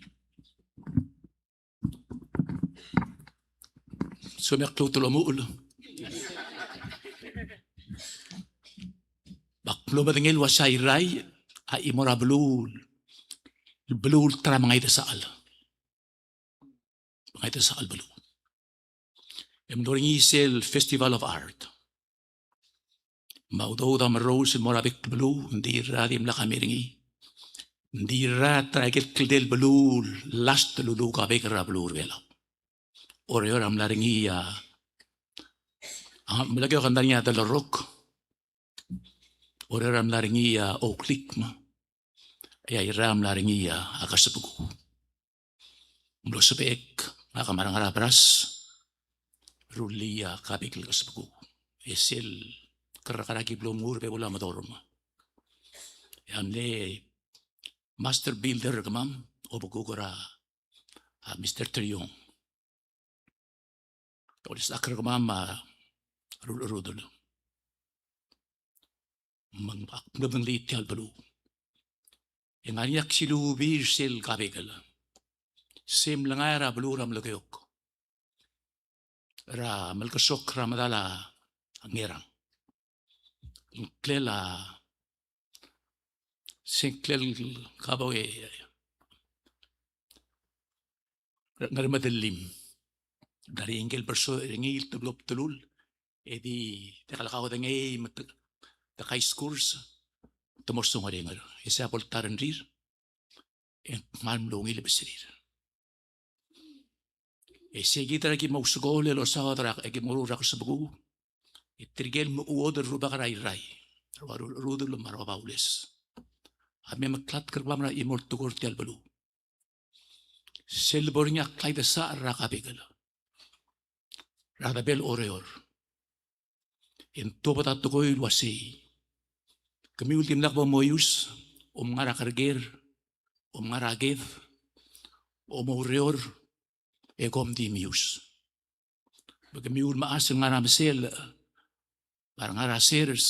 Soam e ak lmuut el omuchel. Me ak mlo medengei el uase a Irrai a chimo er a beluu, beluu el ta er a mengaidesachel. Mengaidesachel beluu. E mlo er ngii sel Festival of Art. Me a udoud a merous el mo er a bek el beluu, ng di rrad a dimlak a mei er ngii. Ng di rrad er a ikel kldei el beluu el last el uluk a bek er a beluu er a Belau. Oreor a mla er ngii a, a, mla er ngii a Delerok. Oreor a mla er ngii a Ouklik me a Irrai a mla er ngii a Kesebekuu. Ng mlo sebechek, ngak me a re ngar er a Beras, rullii a kabek el Kesebekuu. E sel kerrekar a ki blo mur, bebul a Medorm. E a mle master builder er kemam, obekuk er a, a, Mister Triong. Olsisechakl er kemam a rulecherudel. Me ng ak mlo medengelii tia el beluu. E ng ngar er ngii a ksilubii er sel kabekel. Se mlengai er a beluu er a Melekeok, er a Melkesok er a medal a Ngerang. Ngklel a, se ngklel kabo e Ngermedellim. Ng ngar er ngii a ikel bersoech er ngii el teblo bdelul, e di, di kal kaudengei me te, te kaiskurse, te mo songerenger. E se a bo el ta rengrir, e ng kmal mlo ungil el besirir. E se kid er a ki mo ousekool el osaod er a, e ki mo ruul er a Kesebekuu, e tirke el mo chuodel el rubak er a Irrai, a rua Rudel me a rua Baules, a mei me meklatk er kemam er a chimo el tekoi er tia el beluu. Sel bo er ngii a klaidesachel er a kabekel er a Debel Oreor. E ng tuobed a tekoi el uasei, kemiu el dimlak bo moius, om ngar er a kerker, om ngar er a ked, om oureor, e kom di mius. Me kemiu el mechas el ngar er a Meselech, me a re ngar er a sers,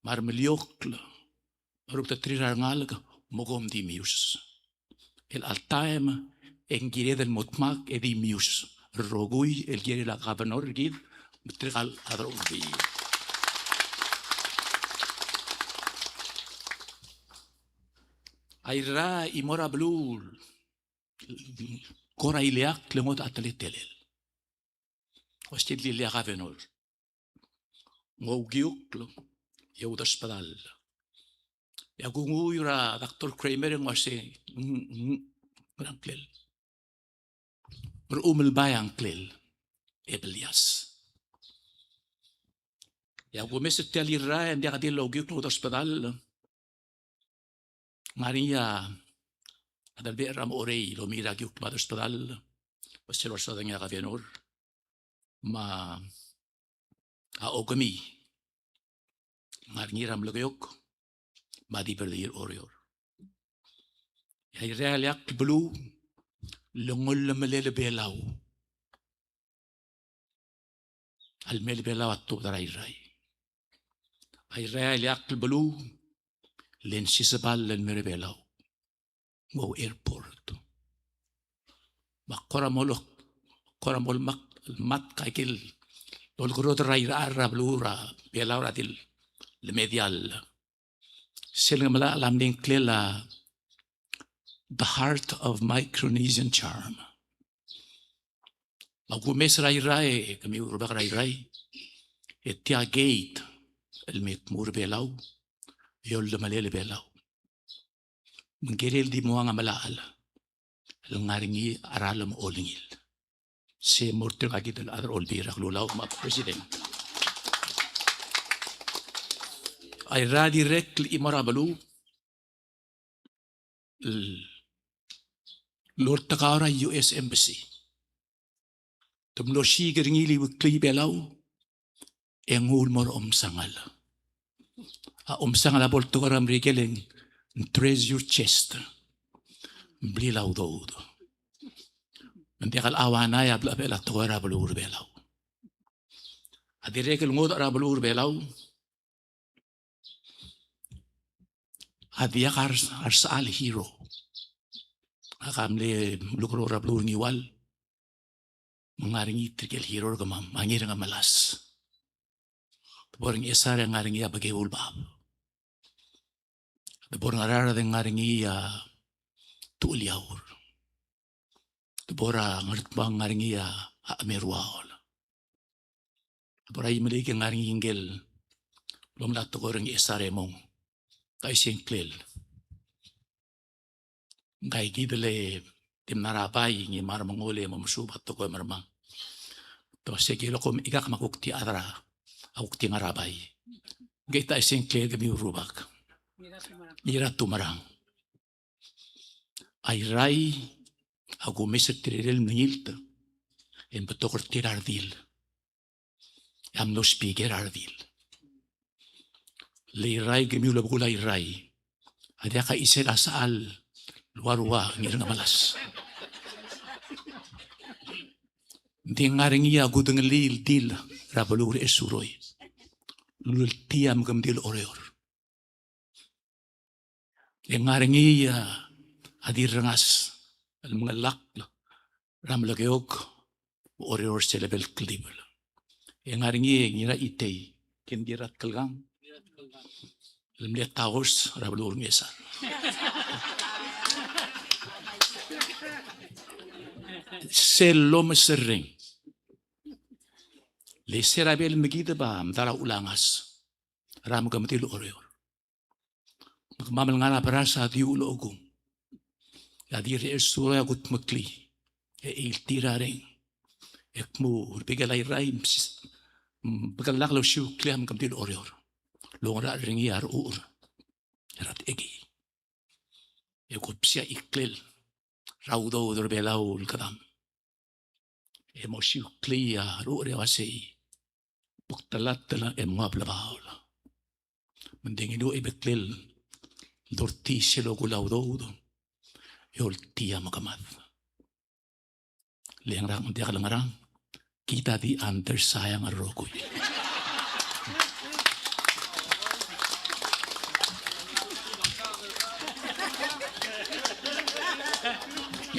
me a remeliokl, me a rubekterir a rengalek, me kom di mius. El chelecha el taem e ng kired el mo dmak e di mius el rokui el kirel a governor er kid me tirka el chad er a Olbiil. A Irrai a chimo er a beluu el kora ileakl el ngodech a teletelel. Ua sel di le a governor. ng oukiukl e oudesbedall. E a kunguiu er a Doctor Kramer e ng uasei, ng, ng, ng, ngklel. Meruul el bai a ngklel, e blias. E a kumes er tia el irrai e ng diak di el oukiukl el oudesbedall. Ng ngar er ngii a delebechel er a Mechorei el omiil er a kiukl me a oudesbedall, me sel losaod er ngii a governor me a okemi. Ng ngar er ngii er a Melekeok me a Diberdii er Oreor. E a irrai a ileakl el beluu el ngolemelel Belau. A lemei el Belau a tuobed er a irrai. A irrai a ileakl el beluu el nsiseball el mei er a Belau. Ng ou airport. Me a kora mo lo, kora mo lmak, lmak aike el olekerodel er a irechar er a beluu er a Belau er a di el lemei a diall. Sel ngemelachel a mle ngklel a The Heart of Micronesian Charm. Me a kumes er a irrai, e kemiu rubak er a irrai, e tia gate el me kmu er Belau e olemelel Belau. Me ng kirel di mo ua ngemelachel el ngar er ngii a ralm olengil. Se mo er tirka kid el chad er a Olbiil er a Kelulau me a President. A irrai a dirrek el chimo er a beluu el oltekau er a U S Embassy. Te mlo siik er ngii el iueklii Belau, e nguu el mo er a omsangel. A omsangel a bo el tekoi er a Merikel e ng treasure chest. Ng blil a udoud. Me ng diak el auanai a blechebechel a tekoi er a beluu er Belau. A dirrek el ngodech er a beluu er Belau a diak a res-, a resechal hero. Ak a mle mlukerou er a beluu er Ngiwal, me ng ngar er ngii tirke el hero er kemam, a Ngirngemelas. Te bo er a Ngchesar e ng ngar er ngii a Bekeu el Bab. Te bo er a Ngaraard e ng ngar er ngii a Tuchel Iaur. Te bo er a Ngardmau e ng ngar er ngii a Chemeruaol. Te bo er a Imeliik e ng ngar er ngii ngike el lomel a tekoi er a Ngchesar e mong. Kaisengklel. Ngka kid el di mla er a bai, ngii me a remengoul e mo mesuub a tekoi me a remang. Te uasei, kilok, kom ikak me a kuk di chad er a, a kuk di ngar er a bai. Ngii a kaisengklel kemiu el rubak. Ngii er a Tumerang. A irrai a kumes er tirke el mlengilt e ng betok er tir a redil. E a mlo speaker a redil. Le irrai, kemiu el obekul a irrai, a diak a chisel a sechal el ua rua Ngirngemelas. Ng di ngar er ngii a kudengelii el dil er a beluu er a Esuroi el uleltii a mekemedil Oreor. E ng ngar er ngii a, a dirrengas el mengelakl er a Melekeok me a Oreor er sel lebel el kldibel. E ng ngar er ngii e Ngiraitei, Kendiratkelkang, el mle Towers er a beluu er a Ngchesar. Sel lomeserreng, le se er a bel mekideb a medal a Ulangas er a mekemedil Oreor. Me kemam el ngar er a beras a di ulekum. E a di er a Esuroi a kudmeklii e eiltii er a reng. E kmu, er a bek el irrai, msi-, m-, bekellak el osiuklii a mekemedil Oreor el ongerachel er ngii a rechucher er a techekii. E kuk msa iklel er a udoud er a Belau el kedam. E mo siuklii a rechucher e uasei, buk telatela e mnguu a blebaol. Me ng di ngiluu a ibeklel el dolatk sel okul a udoud e oltii a mekemad. Le ng ngerang, ng diak le ngerang, kid a di undersigned er a rokui.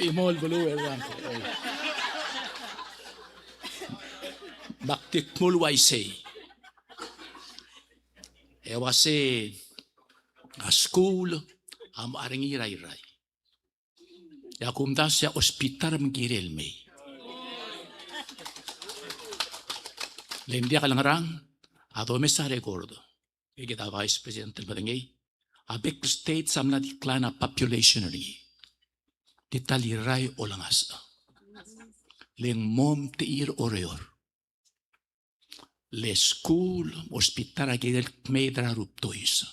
Chimo el beluu e rang. Me ak di kmu el uaisei. E uasei a skuul a mo er ngii er a irrai. E a kumdasu e a hospital me ng kirel mei. Le ng diak le ngerang, A domes a record, e kid a vice president el medengei, a bek el states a mla decline a population er ngii. Di ta el Irrai a olengasech. Le ng mo omtechir Oreor. Le skuul, hospital a kirel kmeed er a rubdois.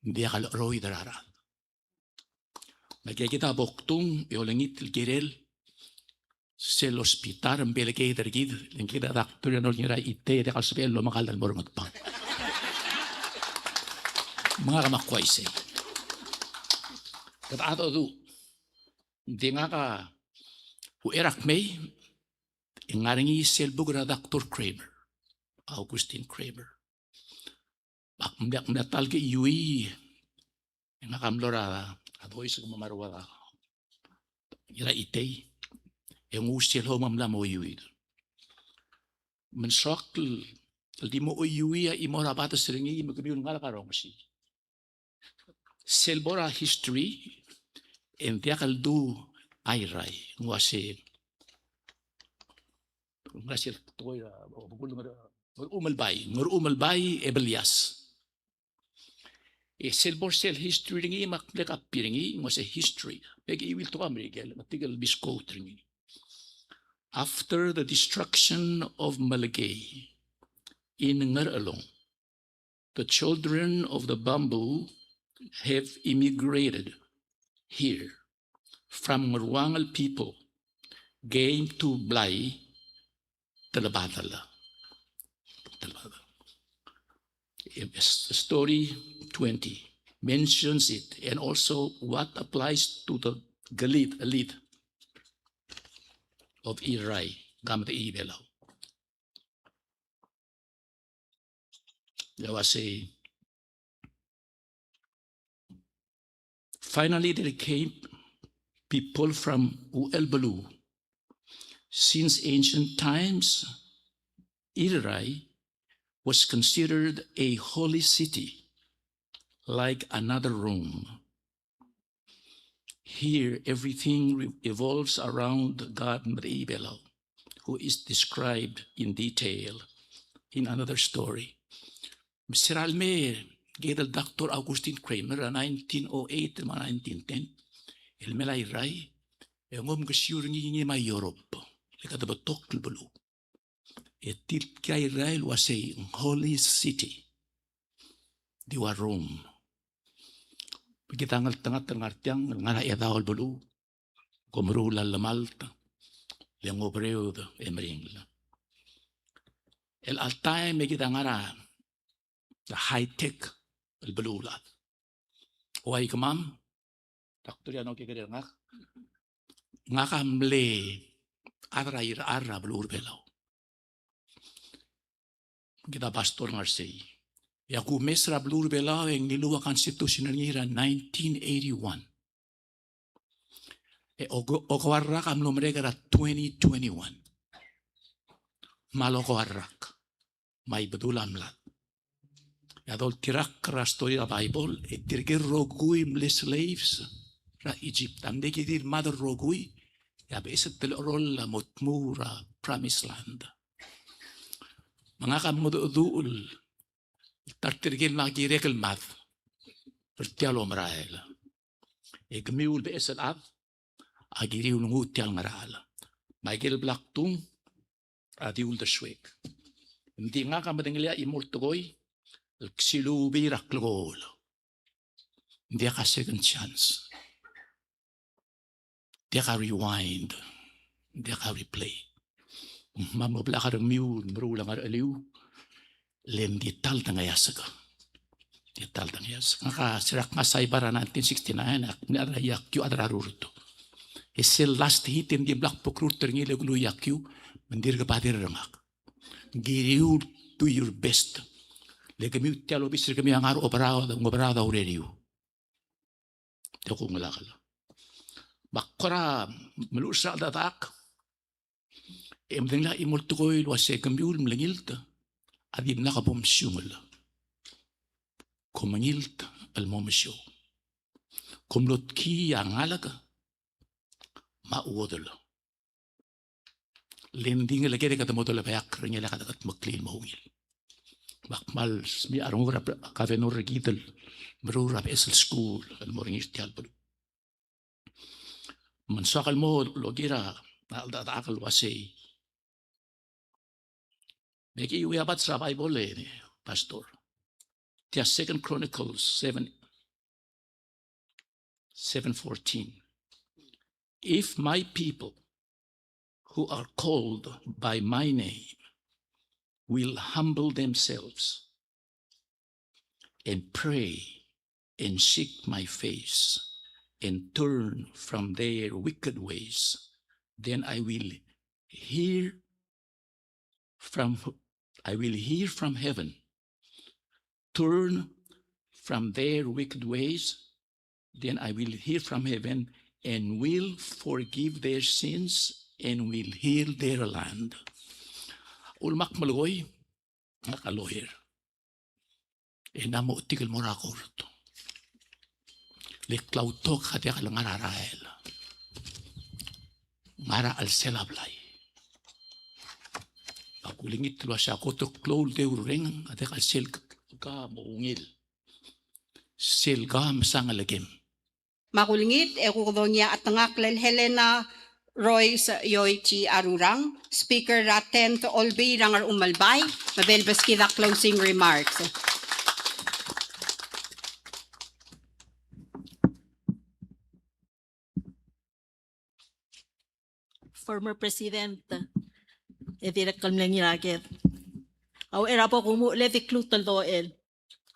Ng diak lecheroid er a rechad. Me aikakid a bo kdung e olengit el kirel sel hospital me bo lekeid er kid, le ng kid a doctor er a Ngirai Itei, e diak el sebechel el omekall el mo er a Ngatpang. Me ngak me ak uaisei. Kede chedecheduch. Ng di ngak a uchei er a kmei, e ng ngar er ngii sel buk er a Doctor Kramer, Augustine Kramer. Ak mle, ak mle ta el kechiuii, e ngak a mlo er a, a dois ke mo mla er a Ngirai Itei, e nguu sel home me ng mla mo chiuii. Me ng soak el di mo chiuii a chimo er a bades er ngii me kemiu el ngalek a rongesii. Sel bo er a history, e ng diak el du Airai, ng uase, ng uase el tekoi er a, o, bekul Ngerchumelbai, Ngerchumelbai Ebelias. E sel bo er sel history er ngii me ak mle copy er ngii, ng uase history. Me ke chiuii el tekoi a Merikel, me tirke el misquote er ngii. After the destruction of Melekeok in Ngerchelong, the children of the bamboo have immigrated here from Ngeruangel people came to Blai Telebadel. Telebadel. Story twenty mentions it, and also what applies to the Gelid, elite of Irrai, Gamdechii Belau. There was a, finally, there came people from Uchelbeluu. Since ancient times, Irrai was considered a holy city, like another Rome. Here, everything re-, evolves around God Medechii Belau, who is described in detail in another story. Me se er a lemei, kid el Doctor Augustine Kramer, er a nineteen oh eight me a nineteen ten, el mei er a Irrai, e ng omkesiu er ngii, ngii me a Europe, le kede betok el beluu. E tirke a Irrai el uasei ng holy city. Di ua Rome. Me kid a ngeltengat el ngar tiang, el ngar er a Chedaol el beluu, kom meruul a llemalt, le ng oberaod e meringel. El all time e kid a ngar er a high tech el beluu el chad. Ua ikemam, Doctor Yano, kekerei er ngak, ngak a mle chad er a irechar er a beluu er a Belau. Kid a pastor el ngar sei. E a kumes er a beluu er a Belau e ng ngiluu a constitution er ngii er a nineteen eighty-one. E oko-, okeua el rak a mlo merek er a twenty twenty-one. Me a lokeua el rak, me a Ibedul a mlad. E a doltirakl er a story er a Bible, e tirke el rokui el mle slaves er a Egypt, a mle kirir el mad el rokui, e a beches el telecheroll a mo tmuu er a promised land. Me ngak a mengedecheduch el ta er tirke el mla kirek el mad er tia el omerael. E kemiu el beches el chad a kiriu el nguu tia el ngerachel. Me aike el bla kdung a di uldesuek. Ng di ngak a medengelii a chimo el tekoi el ksilubii er a klekool. Ng diak a second chance. Diak a rewind. Diak a replay. Me a mo blak a rengmiu el meruul a ngeracheliu, le ng di ta el dengeasek. Di ta el dengeasek. Ngak a se er a kngai a Saipan er a nineteen sixty-nine, ak mle chad er a iakiu, chad er a rurt. E sel last hit e ng di blak bo krurt er ngii, le klou a iakiu, me ng dirk badir er ngak. Ng kiriu el do your best. Le kemiu tia el obis er kemiu a ngar er a oberaod, ng oberaod a ureriu. Te kuk ngelakel. Me ak kora meluches er a cheldecheduch, e medengelii a chimo el tekoi el uase kemiu el mlengilt a dimlak bo mesiungel. Kom mengilt el mo mesiou. Kom lotkii a ngalek me a chuodel. Le ng di ngeleked e kede mo dolebeakl er ngii e le kede kudmeklii el mo ungil. Me ak kmal smiich a renguk er a governor er kid el meruul er a beches el skuul el mo er ngii er tia el beluu. Me ng soak el mo lokiu er a cheldechedechak el uasei, me ki ua bats er a Bible e, Pastor. Tia Second Chronicles seven, seven fourteen. If my people who are called by my name will humble themselves and pray and seek my face and turn from their wicked ways, then I will hear from, I will hear from heaven, turn from their wicked ways, then I will hear from heaven and will forgive their sins and will heal their land. Ulemak melekoi, ngak a lawyer. E ng mo otik el mo er a court. Le klautok a diak el ngar er a rael. Ngar er a chelsel a blai. Me kulengit el uasei a kot el klou el deurreng a diak el sel ka mo ungil. Sel ka mesang el kem. Me kulengit e kuk dongii a chetengakl el Helena Royce Yoichi Arurang, Speaker er a tenth Olbiil er a Ngerchumelbai, me bo lebeskid a closing remarks. Former President, e dirrek el mle Ngiraked. A uchei er a bo kumuchel e di kluut el dochel.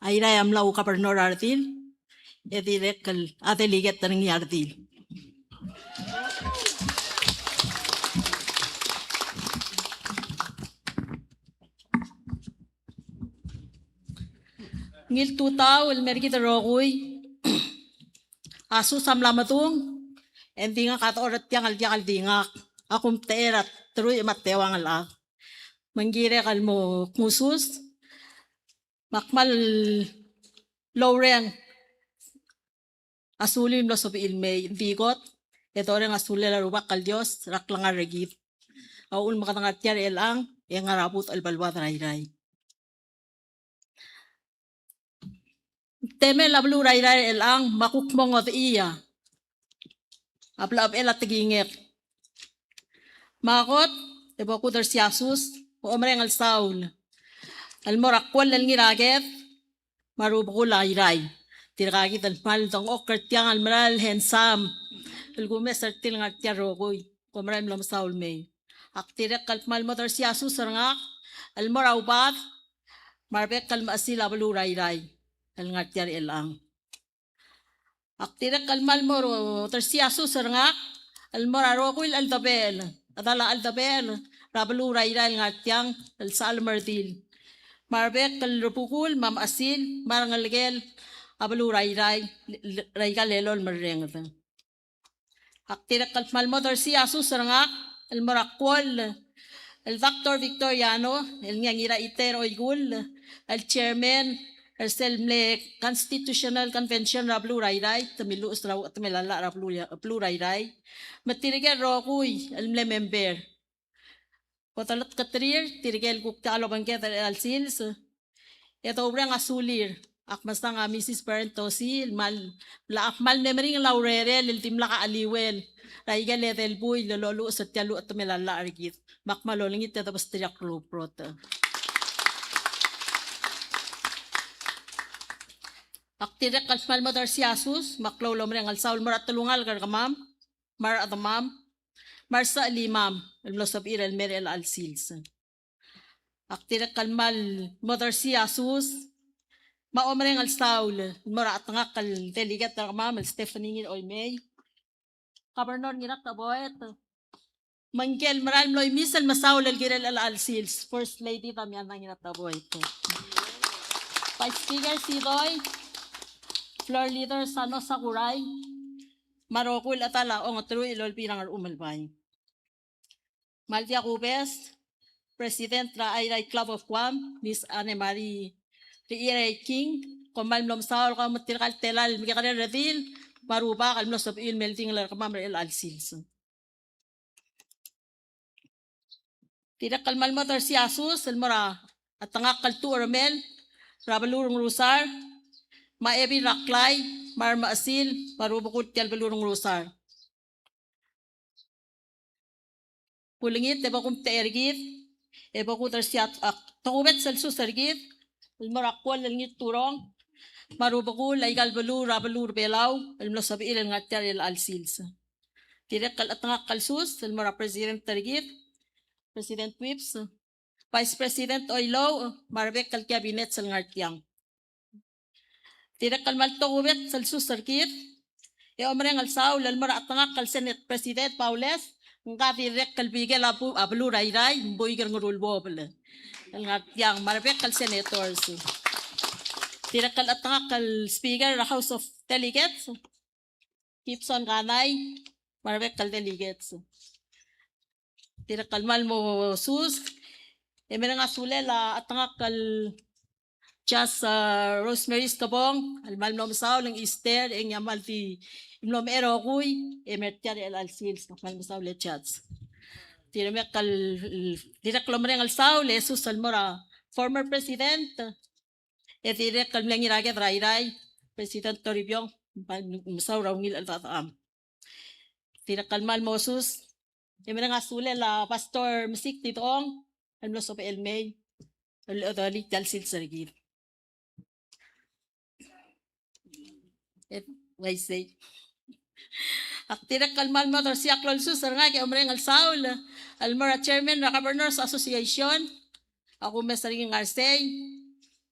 Airai a mla governor er a redil, e dirrek el a delegate er ngii a redil. Ngii el tutau el mer kid el rokui, a sus a mla medung, e ng di ngak a dechor er tiang el diak el di ngak, a kumtechei er a teruich me a teuang el chad. Me ng kirek el mo kmusus, me ak kmal loureng a sulel el mlo sebechir el mei, ng di kot, e doreng a sulel a Rubak el Dios er a klengar er kid. A uchul me kede ngar tia er chelechang, e ngar er a budech el beluad er a Irrai. Temel a beluu er a Irrai er chelechang, me a kuk mo ngodechii a blechebechel a tekingek. Me a kot, e bo kudersii a sus, omereng el saul el mo er a kuoll el Ngiraked, me a rubekul a Irrai. Tirka kid el kmal dengchokl er tiang el mera el handsome el kumes er tir el ngar tia el rokui. Kom mera el mlo mesaul mei. Ak dirrek el kmal mo dersii a sus er ngak el mo er a Ubad, me a rebek el mechesil a beluu er a Irrai el ngar tia er chelechang. Ak dirrek el kmal mo dersii a sus er ngak el mo er a rokui el cheldebechel, chedal a cheldebechel er a beluu er a Irrai el ngar tiang el sechal me a redil, me a rebek el rubekul me a mechesil me a rengelekel a beluu er a Irrai er aika el elolem el renged. Ak dirrek el kmal mo dersii a sus er ngak el mo er a kuoll el Doctor Victor Yano, el ngii a Ngirachitei er Oikull, el chairman er sel mle Constitutional Convention er a beluu er a Irrai, te miluches er a uchetemel a llach er a beluu, beluu er a Irrai, me tirke el rokui el mle member. Bo doletketerir tirke el kuk diak lobengked er chelecha el sils, e doureng a sulir. Ak mesang a Mrs. Parent Tosi, el kmal, ak kmal mle meringel a urerel el dimlak a cheliuel er aike el edei el buil el loluches er tia el uchetemel a llach er kid. Me ak kmal olengit e debesterir a klou el brotech. Ak dirrek el kmal mo dersii a sus, me a klou el omereng el saul el mo er a telungalek er kemam, me a rechedemam, me a resechelimam el mlo sebechir el mei er chelecha el sils. Ak dirrek el kmal mo dersii a sus, me a omereng el saul el mo er a chetengakl el delegate er kemam el Stephanie Ngirchoimei, Governor Ngiratecheboet, me ngike el mera el mlo imis el mesaul el kirel chelecha el sils, First Lady Damiana Ngiratecheboet, Vice Speaker Sidoi, Floor Leader Sano Sakurai, me a rokui el chedal a ongeteruich el Olbiil er a Ngerchumelbai. Me a ldia Kubes, President er a Airai Club of Guam, Miss Anne Marie Riirei King, kom kmal mlo mesaul kau me tirka el telael el mekekerei el redil, me a Rubak el mlo sebechir el meldingel er kemam er chelecha el sils. Dirrek el kmal mo dersii a sus el mo er a chetengakl el Tucheremel er a beluu er a Ngerusar, me a Ebil er a Klai, me a Remechesil, me a rubekul tia el beluu er a Ngerusar. Kulengit e bo kumtechei er kid, e bo kudersii a tokubets el sus er kid el mo er a Kuoll el Ngirturong, me a rubekul aika el beluu er a beluu er a Belau el mlo sebechir el ngar tia er chelecha el sils. Dirrek el chetengakl el sus el mo er a President er kid, President Whipps, Vice President Oilouch, me a rebek el cabinet el ngar tiang. Dirrek el kmal tokubets el sus er kid, e omereng el saul el mo er a chetengakl el Senate President Baules, ngka dirrek el bikel a bu-, a beluu er a Irrai, me buik er a Ngerulbobel el ngar tiang, me a rebek el senators. Dirrek el chetengakl el Speaker er a House of Delegates, Gibson Kanai, me a rebek el delegates. Dirrek el kmal mo sus, e mereng a sulel a chetengakl el Judge, a, Rosemary Skebong, el kmal mlo mesaul e ng Easter, e ng mla di mlo mei er a rokui, e mer tia er chelecha el sils, kmal mesaul e Judge. Dirrek el, dirrek el omereng el saul e sus el mo er a former president, e dirrek el mle Ngiraked er a Irrai, President Toribiong, kmal mesaul er a ungil cheldechedecham. Dirrek el kmal mo sus, e mereng a sulel a Pastor Mesik Tidong, el mlo sebechel el mei, el odolir tia el sils er kid. E, uaisei. Ak dirrek el kmal mo dersii a klou el sus er ngak e omereng el saul el mo er a Chairman er a Governors Association, a kumes er ngii a Ngersei,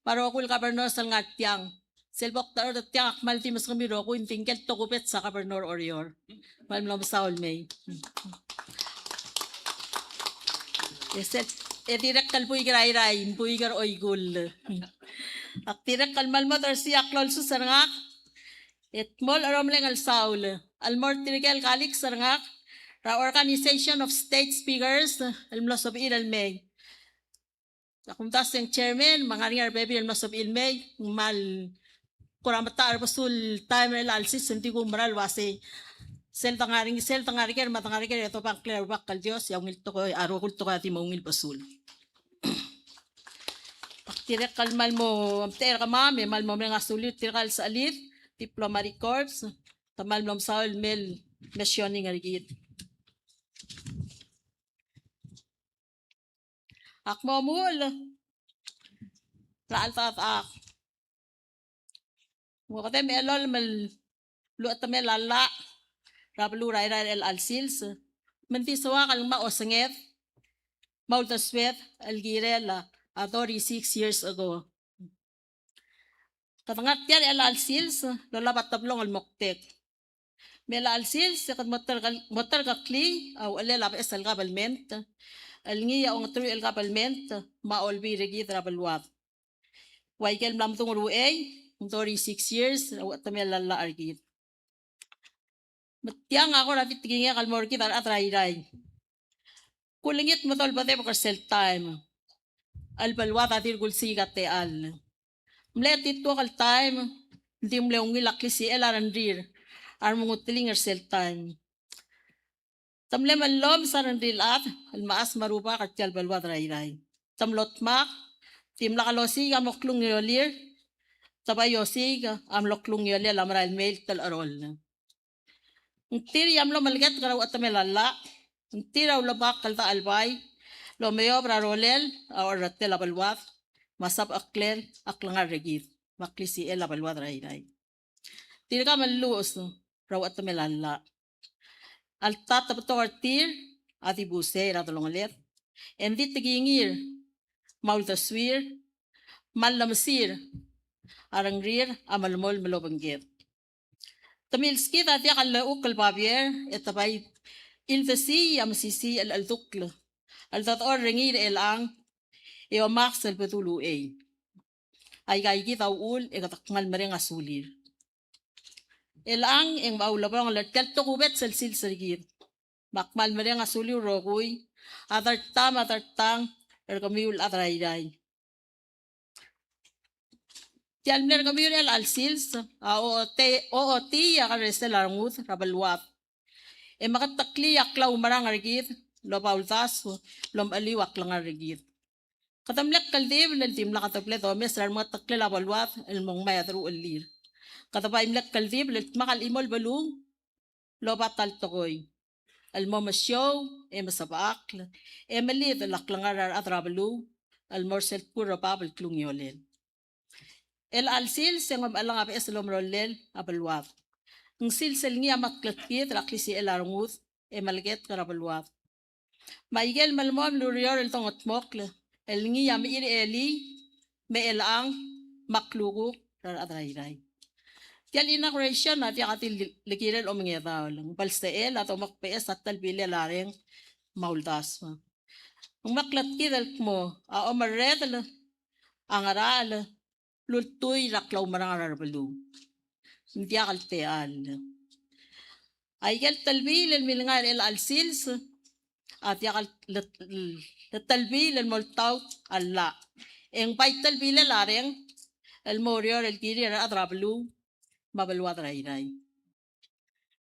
me a rokui el governors el ngar tiang. Sel bo kdechor er tiang, ak kmal di meskemiu el rokui, ng di ngike el tokubets a Governor Oreor. Kmal mlo mesaul el mei. E sel, e dirrek el buik er a Irrai, buik er a Oikull. Ak dirrek el kmal mo dersii a klou el sus er ngak, e kmal omereng el saul el mo er tirke el colleagues er ngak er a Organization of State Speakers el mlo sebechir el mei. A kumdasu e ng chairman, me a ngar er ngii a rebebil el mlo sebechir el mei, ng kmal kora metacherbesul sel taem er chelecha el sils, ng di kumerang el uasei, sel dengar er ngii, sel dengar er ker, me a dengar er ker e doba ngklel a Rubak el Dios, e a ungil tekoi, a rokui el tekoi a di mo ungil besul. Ak dirrek el kmal mo omtechei er kemam, e kmal mo mereng a sulir tirka el sechelir, diplomatic corps, te kmal mlo mesaul el mei el mentioning er kid. Ak mo omuchel er a cheldechedechak. Ng okedei me a elolem el luchetemel a llach er a beluu er a Irrai er chelecha el sils, me ng di soak el ngmai a osenged me a uldesued el kirel a thirty-six years ago. Kede ngar tia er chelecha el sils el olab a teblong el moktek. Me chelecha el sils e kede mo terkel-, mo terkeklii a uchelel a beches el kabelment el ngii a ongeteruich el kabelment me a Olbiil er kid er a beluad. Ua ikel mla medung er a uchei, ng thirty-six years er a uchetemel a llach er kid. Me tiang a kora di tekingek el mo er kid a rechad er a Irrai. Kulengit me dolbedebek er sel taem el beluad a dirk ulsiik a techall. Mle tituok el taem, ng di mle ungil a klisichel a rengrir a remenguteling er sel taem. Te mle mellomes a rengrir el chad el mechas me a Rubak er tia el beluad er a Irrai. Te mlo dmak, dimlak losiik a mo klungiolel, te bai osiik a mlo klungiolel a merael mei el telecheroll. Ng tir a mlo meleketek er a uchetemel a llach, ng tir a ulemak el dachelbai el omeob er a rolel a orretel a beluad, me a sabecheklel a klengar er kid me a klisichel a beluad er a Irrai. Tirka a melluches er a uchetemel a llach. Alta te betok er tir a dibus er a delongeled, e ng di tekingir me a uldesuir me a llemesir a rengrir a melemolem el obengked. Te milskid a diak a llechukl el babier, e te bai ildesii a mesisiich el cheldukl el dedechor er ngii er chelechang e omaks el bedul uchei. Aika kid a uchul e kede kmal mereng a sulir. Chelechang e ng bai ulebongel er tia el tokubets el sils er kid. Me ak kmal mereng a sulir el rokui a derta me a dertang er kemiu el chad er a Irrai. Tia el mle er kemiu er chelecha el sils a ochotii, ochotii a kerresel a rengud er a beluad. E meketeklii a klaumerang er kid el oba uldasu el omecheliu a klengar er kid. Kede mle kldibel el dimlak doble domes er a remengeteklel a beluad el mo ngmai a deruchellir. Kede bai mle kldibel el dmak a chimo el beluu el oba ta el tekoi el mo mesiou e mesebechakl e melidel a klengar er a rechad er a beluu el mo er sel kuk er bab el klungiolel. Chelecha el sils e ng omechelang a beches el omerolel a beluad. Ng sils el ngii a mekletkid er a klisichel a rengud e meleketk er a beluad. Me aike el melemolem el ureor el dongedmokl el ngii a mechir a elii me a chelechang me a klukuk er a rechad er a Irrai. Tia el inauguration a diak di le kirel omengedaol, ng belsechel a domekbeches a telbilel a reng me a uldasu. Ng mekletkid el kmo a omerredel a ngerachel el ultuil er a klaumerang er a rebeluu. Ng diak el techall. Aike el telbiil el milengai er chelecha el sils a diak el, le, le telbiil el mo oltaut a llach. E ng bai telbilel a reng el mo oureor el kirir a rechad er a beluu me a beluad er a Irrai.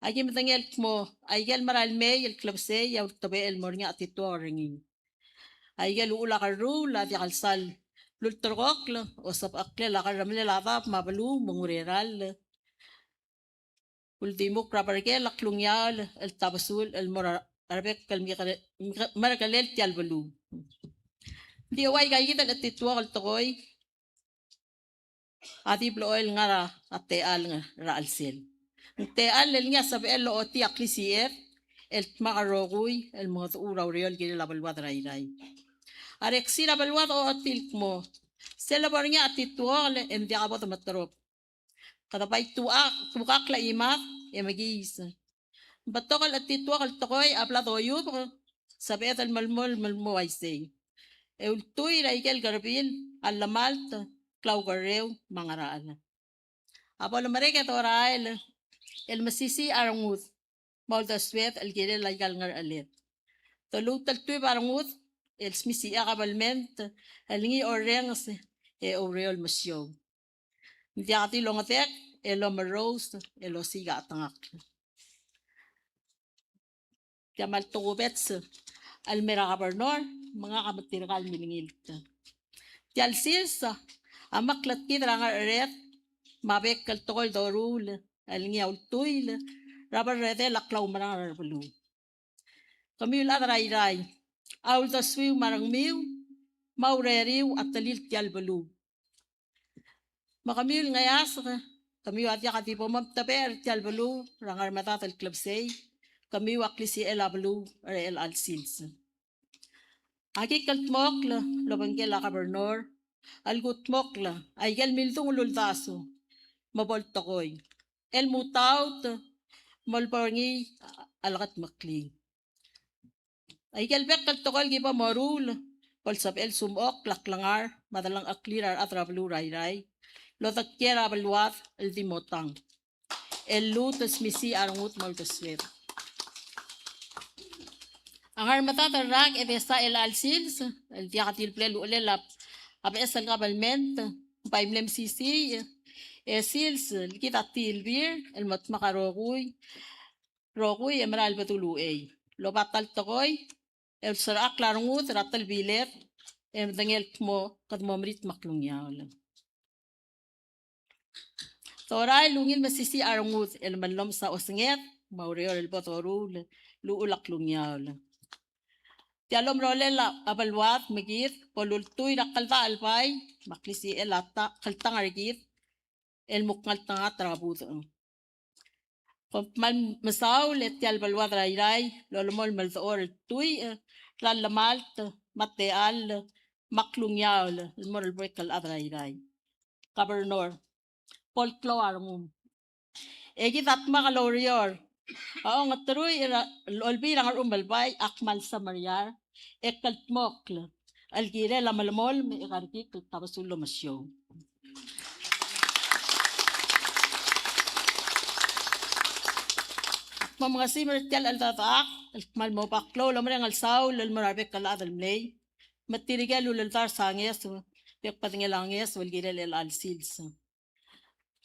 Aki medengei el kmo aike el merael mei el klebesei a ultebechel el mo er ngii a chetituokl er ngii. Aike el uchul a kerruul a diak el sal lulterekokl a osebecheklel a kerremelel a dab me a beluu me ng urerall. Uldimukl er a berkel a klungiaol el tabesul el mo er a rebek el mekere-, mekere-, merekelel tia el beluu. Ng di ua ika kid el chetituokl el tekoi a di blechoel ngar er a techall er a chelsel. Ng techall el ngii a sebechel el ochotii a klisiched el dmak a rokui el mengedecheduch er a ureor el kirel a beluad er a Irrai. A reksir a beluad a ochotii el kmo sel lebo er ngii a chetituokl e ng diak bo demeterob. Kede bai tuka-, tukakl a chimad e mekiis. Ng betok el chetituokl el tekoi a bla doiubek, sebeched el melemolem el mo uaisei. E ultuil er aike el kerebil a llemalt, klaukerreu me a ngerachel. A bo lemerek e dorael el mesisiich a rengud me a uldesued el kirel aika el ngerecheled. Doluut el tuib a rengud el smisichii a kabelment el ngii a orrenges e oureor el mesiou. Ng diak di longedek el omerrous el osiik a chetengakl. Tia me a le tokubets el mei er a governor, me ngak a me tirka el milengilt. Tia el sils a mekletkid er a ngerechered me a bek el tekoi el doruul el ngii a ultuil er a berredel a klaumerang er a rebeluu. Kemiu el chad er a Irrai, a uldesuiu me a rengmiu me a ureriu a telil tia el beluu. Me kemiu el ngeasek, kemiu a diak di bo momtebechel er tia el beluu er a ngermedad el klebesei, kemiu a klisichel a beluu er chelecha el sils. Aki kldmokl el obengkel a governor el kudmokl aike el mildung el uldasu me bo el tekoi el mutaut me bo er ngii a lekedmeklii. Aike el bek el tekoi el ki bo moruul bo el sebechel sumechokl a klengar me a delengcheklir a rechad er a beluu er a Irrai el odekiei er a beluad el di mo tang el lmuut el smisichii a rengud me a uldesued. A ngermedad el rak e desa chelecha el sils el diak di le blal uchelel a beches el kabelment, bai mle mesisiich e sils el kid a tilbir el mo dmak a rokui, rokui e merael el bedul uchei el oba ta el tekoi el ulserakl a rengud er a telbiled e medengei el kmo kede mo merit me a klungiaol. Dorael el ungil mesisiich a rengud el mellomes a osenged me a ureor el bo doruul el uchul a klungiaol. Tia el omerolel a beluad me kid bo lultuil er a kldachelbai me a klisichel a ta-, kltang er kid el mo kngeltengat er a budech. Kom kmal mesaul e tia el beluad er a Irrai el olemolem el dechor el tuich er a llemalt me a techall me a klungiaol el mo er a bek el chad er a Irrai. Governor, bo el klou a rengum. E kid a dmak el oureor a ongeteruich er a, el Olbiil er a Ngerchumelbai a kmal semeriar e kldmokl el kirel a melemolem e kerekikl el tabesul el omesiou. Ak mo mengesimer tia el cheldechedechak el kmal mo oba klou el omereng el saul el mo er a rebek el chad el mlei, me tirke el uldars a ngeso, bek el bedengel a ngeso el kirel chelecha el sils.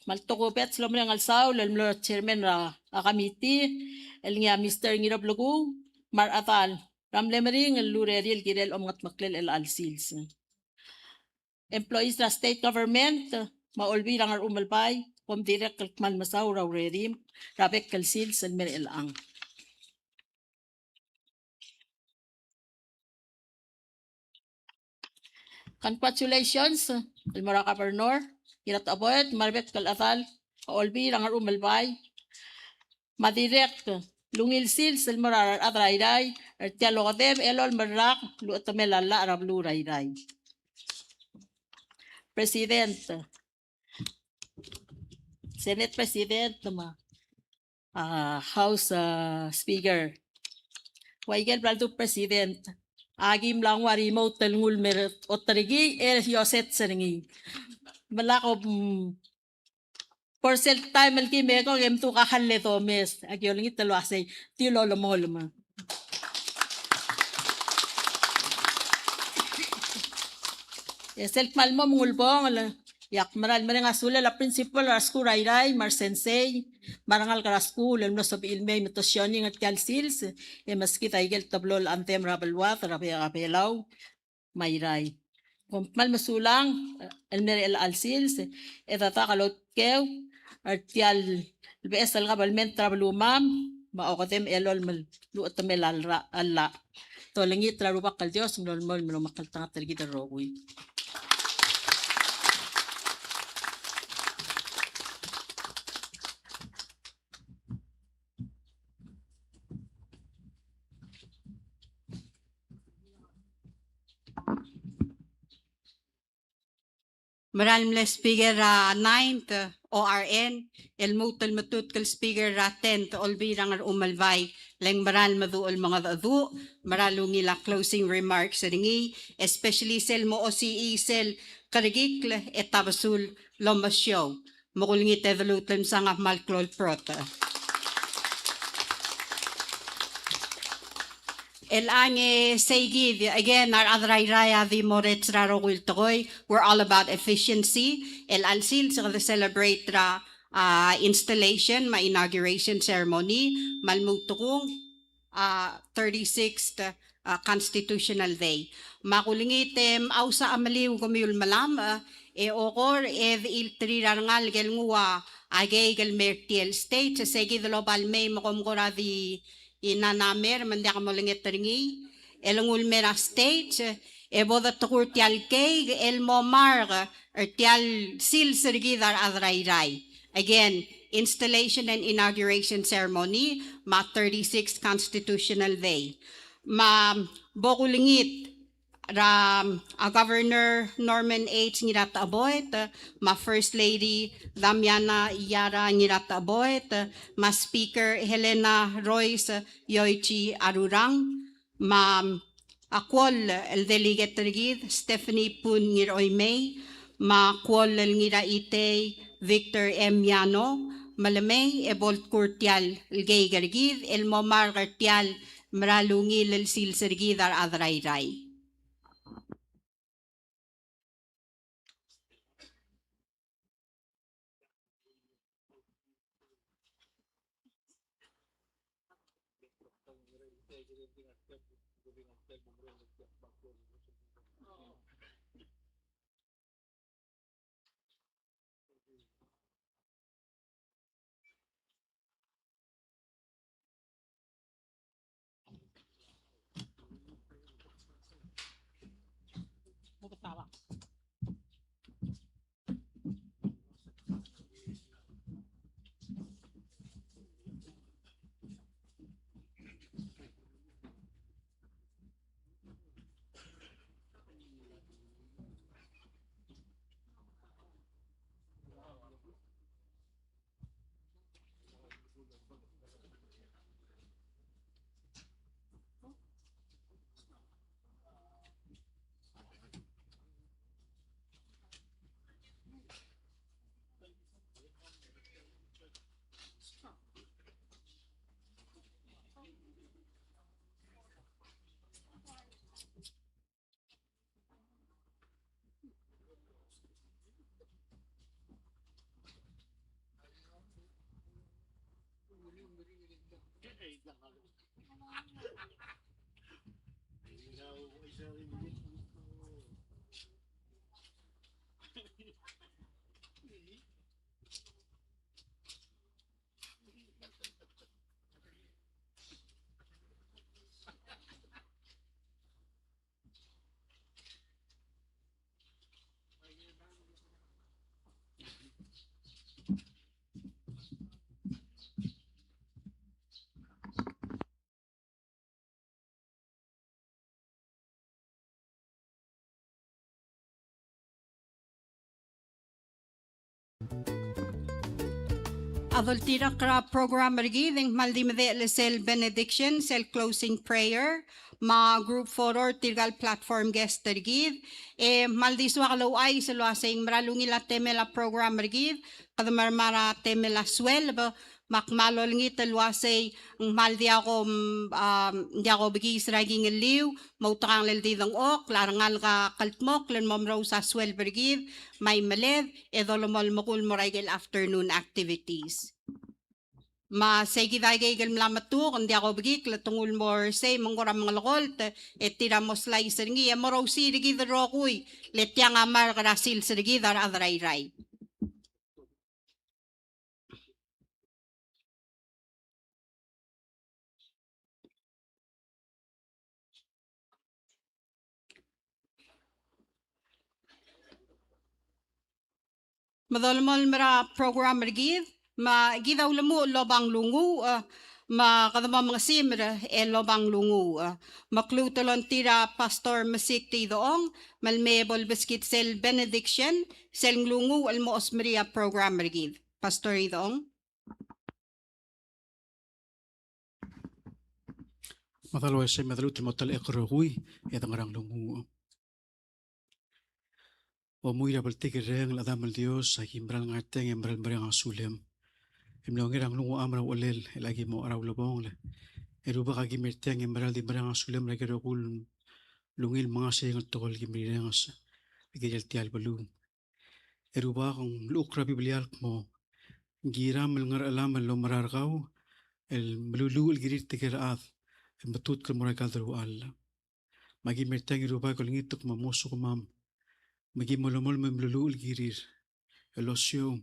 Me a le tokubets el omereng el saul el mlo er a chairman er a, a committee el ngii a Mister Ngiroblekuu me a rechedal er a mle meringel el urerir el kirel omengedmeklel chelecha el sils. employees er a state government, me a Olbiil er a Ngerchumelbai, kom dirrek el kmal mesaul er a urerimk er a bek el sils el mei er chelechang. Congratulations el mo er a Governor Ngiratecheboet me a rebek el chedal a Olbiil er a Ngerchumelbai. Me a dirrek el ungil sils el mo er a rechad er a Irrai er tia el okedei el olmerrak el uchetemel a llach er a beluu er a Irrai. President, Senate President me a, a, House, a, Speaker. Ua ikel bla ledu President, aki mla nguu a remote el nguu el mer oterekii e iosets er ngii. Me lak, mm, por sel taem el ki mei e kuk e mdu a kall e domes, aki olengit el uasei, di lolemolem. E sel kmal mo ulebongel, e ak mera el mereng a sulel a principal er a skuul er a Irrai, me a resensei, me a rengalek er a skuul el mlo sebechir el mei me te sioning er tia el sils, e meskid a ikel teblo el anthem er a beluad er a Be-, a Belau me a Irrai. Kom kmal mesulang el mei er chelecha el sils, e dedak el outkeu er tia el beches el kabelment er a belumam, me a okedei el olmel el uchetemel a llach. Te olengit er a Rubak el Dios me lolemolem el omekeltengat er kid el rokui. Mera el mle speaker er a ninth O R N, el lmuut el metutk el speaker er a tenth Olbiil er a Ngerchumelbai, le ng mera el meduch el mengedecheduch, mera el ungil a closing remarks er ngii, especially sel mo osisiu sel kerekikl e tabesul el omesiou. Me kulengit e de lmuut el msang a kmal klou el brother. Chelechang e seikid, again, a rechad er a Irrai a di mo er a rokui el tekoi, we're all about efficiency. Chelecha el sils e kede celebrate er a, a, installation me a inauguration ceremony, me a lmuut el kuk a thirty-sixth, a, Constitutional Day. Me kulengit e mousa a meliu kemiu el melamech, e, e okor e de ilterir a rengalek el nguu a keik el mei er tia el stage, e seikid el oba el mei me kom kora di ngar er a mer me ng diak molenget er ngii, el nguu el mei er a stage, e bo detekur tia el keik el mo mark er tia el sils er kid a rechad er a Irrai. Again, installation and inauguration ceremony, me a thirty-sixth Constitutional Day. Me bo kulengit er a, a, Governor Norman H. Ngiratecheboet, me a First Lady Damiana Yara Ngiratecheboet, me a Speaker Helena Royce Yoichi Arurang, me a a kuoll el delegate er kid Stephanie Pun Ngiroimei, me a kuoll el Ngiraitei Victor M. Yano, me le mei e bo ltku er tia el keik er kid el mo mark er tia el mera el ungil el sils er kid a rechad er a Irrai. A doltirakl er a program er kid e ng kmal di medechel sel benediction, sel closing prayer, me a group photo er tirka el platform guest er kid, e kmal di soak el ouchais el uasei ng mera el ungil a temel a program er kid, kede mermang er a temel a sueleb, me ak kmal olengit el uasei ng kmal diak, mm, a, diak obekiis er a kingelliu, me outekangel el di dengchokl a rengalek a kldmokl el mo merous a sueleb er kid, me a imeled, e dolemolem el kuk mo er a ikel afternoon activities. Me sei kid a ike el mla metuk, ng diak obekikl e te nguu el mo er sei me ng kora mengelekolt, e tir a mo slide er ngii, e mo er a usir kid el rokui, le tiang a mark er a sils er kid a rechad er a Irrai. Me dolemolem er a program er kid, me kid a ulemuchel el oba nglunguuch, e, me kede mo mengesimer el oba nglunguuch, e. Me kluut el ongtir a Pastor Mesik Idechong, me le mei e bo lebeskid sel benediction, sel nglunguuch el mo chosmerii a program er kid. Pastor Idechong. Me a dal uaisei me de lmuut el mo telechekl el rokui, e de ngar er a nglunguuch. Omuir a bltikerreng el Chedam el Dios, a ki mera el ngar tiang e mera el mereng a sulem. E mlo ngar er a nglunguuch a mera el uchelel, el a ki mo er a ulebongel. E Rubak a ki mer tiang e mera el di mereng a sulem er a ki rokui el ungil mengasireng el tekoi el ki merirenges el kirel tia el beluu. E Rubak, ng llechukl er a Biblia el kmo, ng kiram el ngar er a chelam el omerar kau, el meluluuch el kirir tirke el chad, el metutk el mo er aika el deruchall. Me a ki mer tiang e Rubak e olengit el kmo mosukemam, me ki melemolem e meluluuch el kirir, el osiou,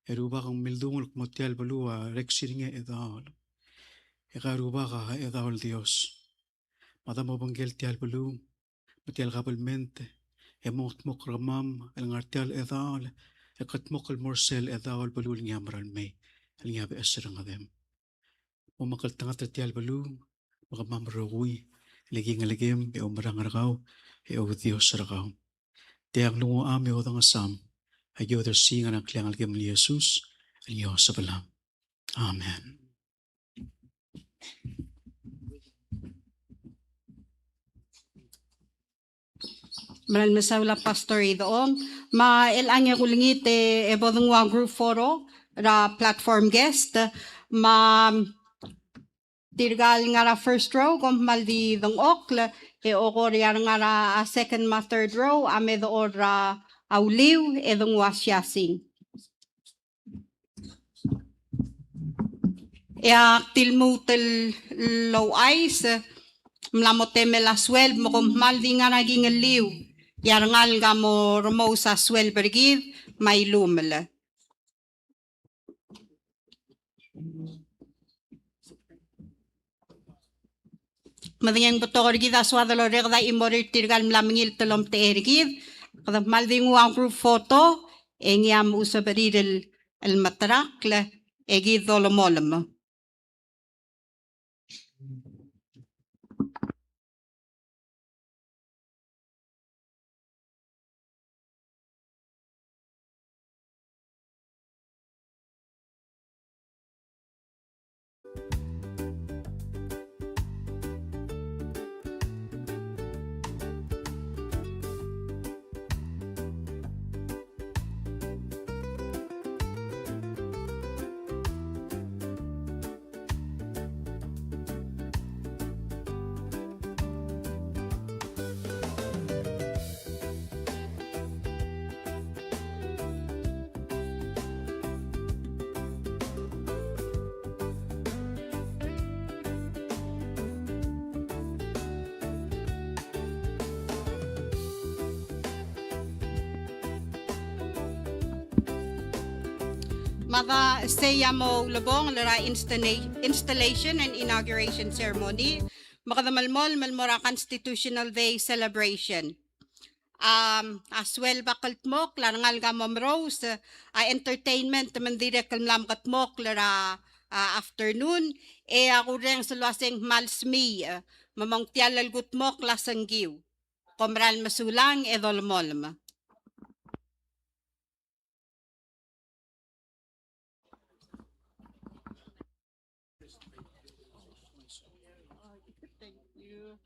e Rubak ng mildung el kmo tia el beluu a reksir ngii a chedaol. E ka Rubak a chedaol Dios. Me a dam obengkel tia el beluu, me tia el kabelment, e mongedmokl er kemam el ngar tia el chedaol, e kldmokl el mo er sel chedaol el beluu el ngii a mera el mei, el ngii a beches er a ngedem. Mo mekngeltengat er tia el beluu, me kemam el rokui, el ki ngelekem, e oumerang er kau, e oudios er kau. Tia el nglunguuch a mei e odengesam, a ki odersii a ngklel a Ngelekem el Jesus, el ngii a Osebelam. Amen. Mera el mesaul a Pastor Idechong, me chelechang e kulengit e bo denguu a group photo er a platform guest, me tirka el ngar er a first row, kom kmal di dengchokl, e okor e a re ngar er a second me a third row, a me dechor er a uliu, e denguu a siasing. E ak di lmuut el ouchais, mla mo temel a sueleb, me kom kmal di ngar er a kingelliu, e a rengalek a mo remous a sueleb er kid, me a ilumel. Medengei ng betok er kid a soad el orreked a chimorir tirka el mla mengilt el omtechei er kid. Kede kmal di nguu a group photo, e ngii a mo sebechir el, el meterakl, e ki dolemolem. Me a da sei a mo ulebongel er a installa-, installation and inauguration ceremony, me kede melemolem el mo er a Constitutional Day celebration. A, a sueleb a kldmokl, a rengalek a mo merous, a entertainment me ng dirrek el mla mekedmokl er a, a, afternoon, e a kurrenges el uasei ng kmal smiich, me mong tia el kudmokl a sengkiu. Kom meral mesulang e dolemolem. Thank you.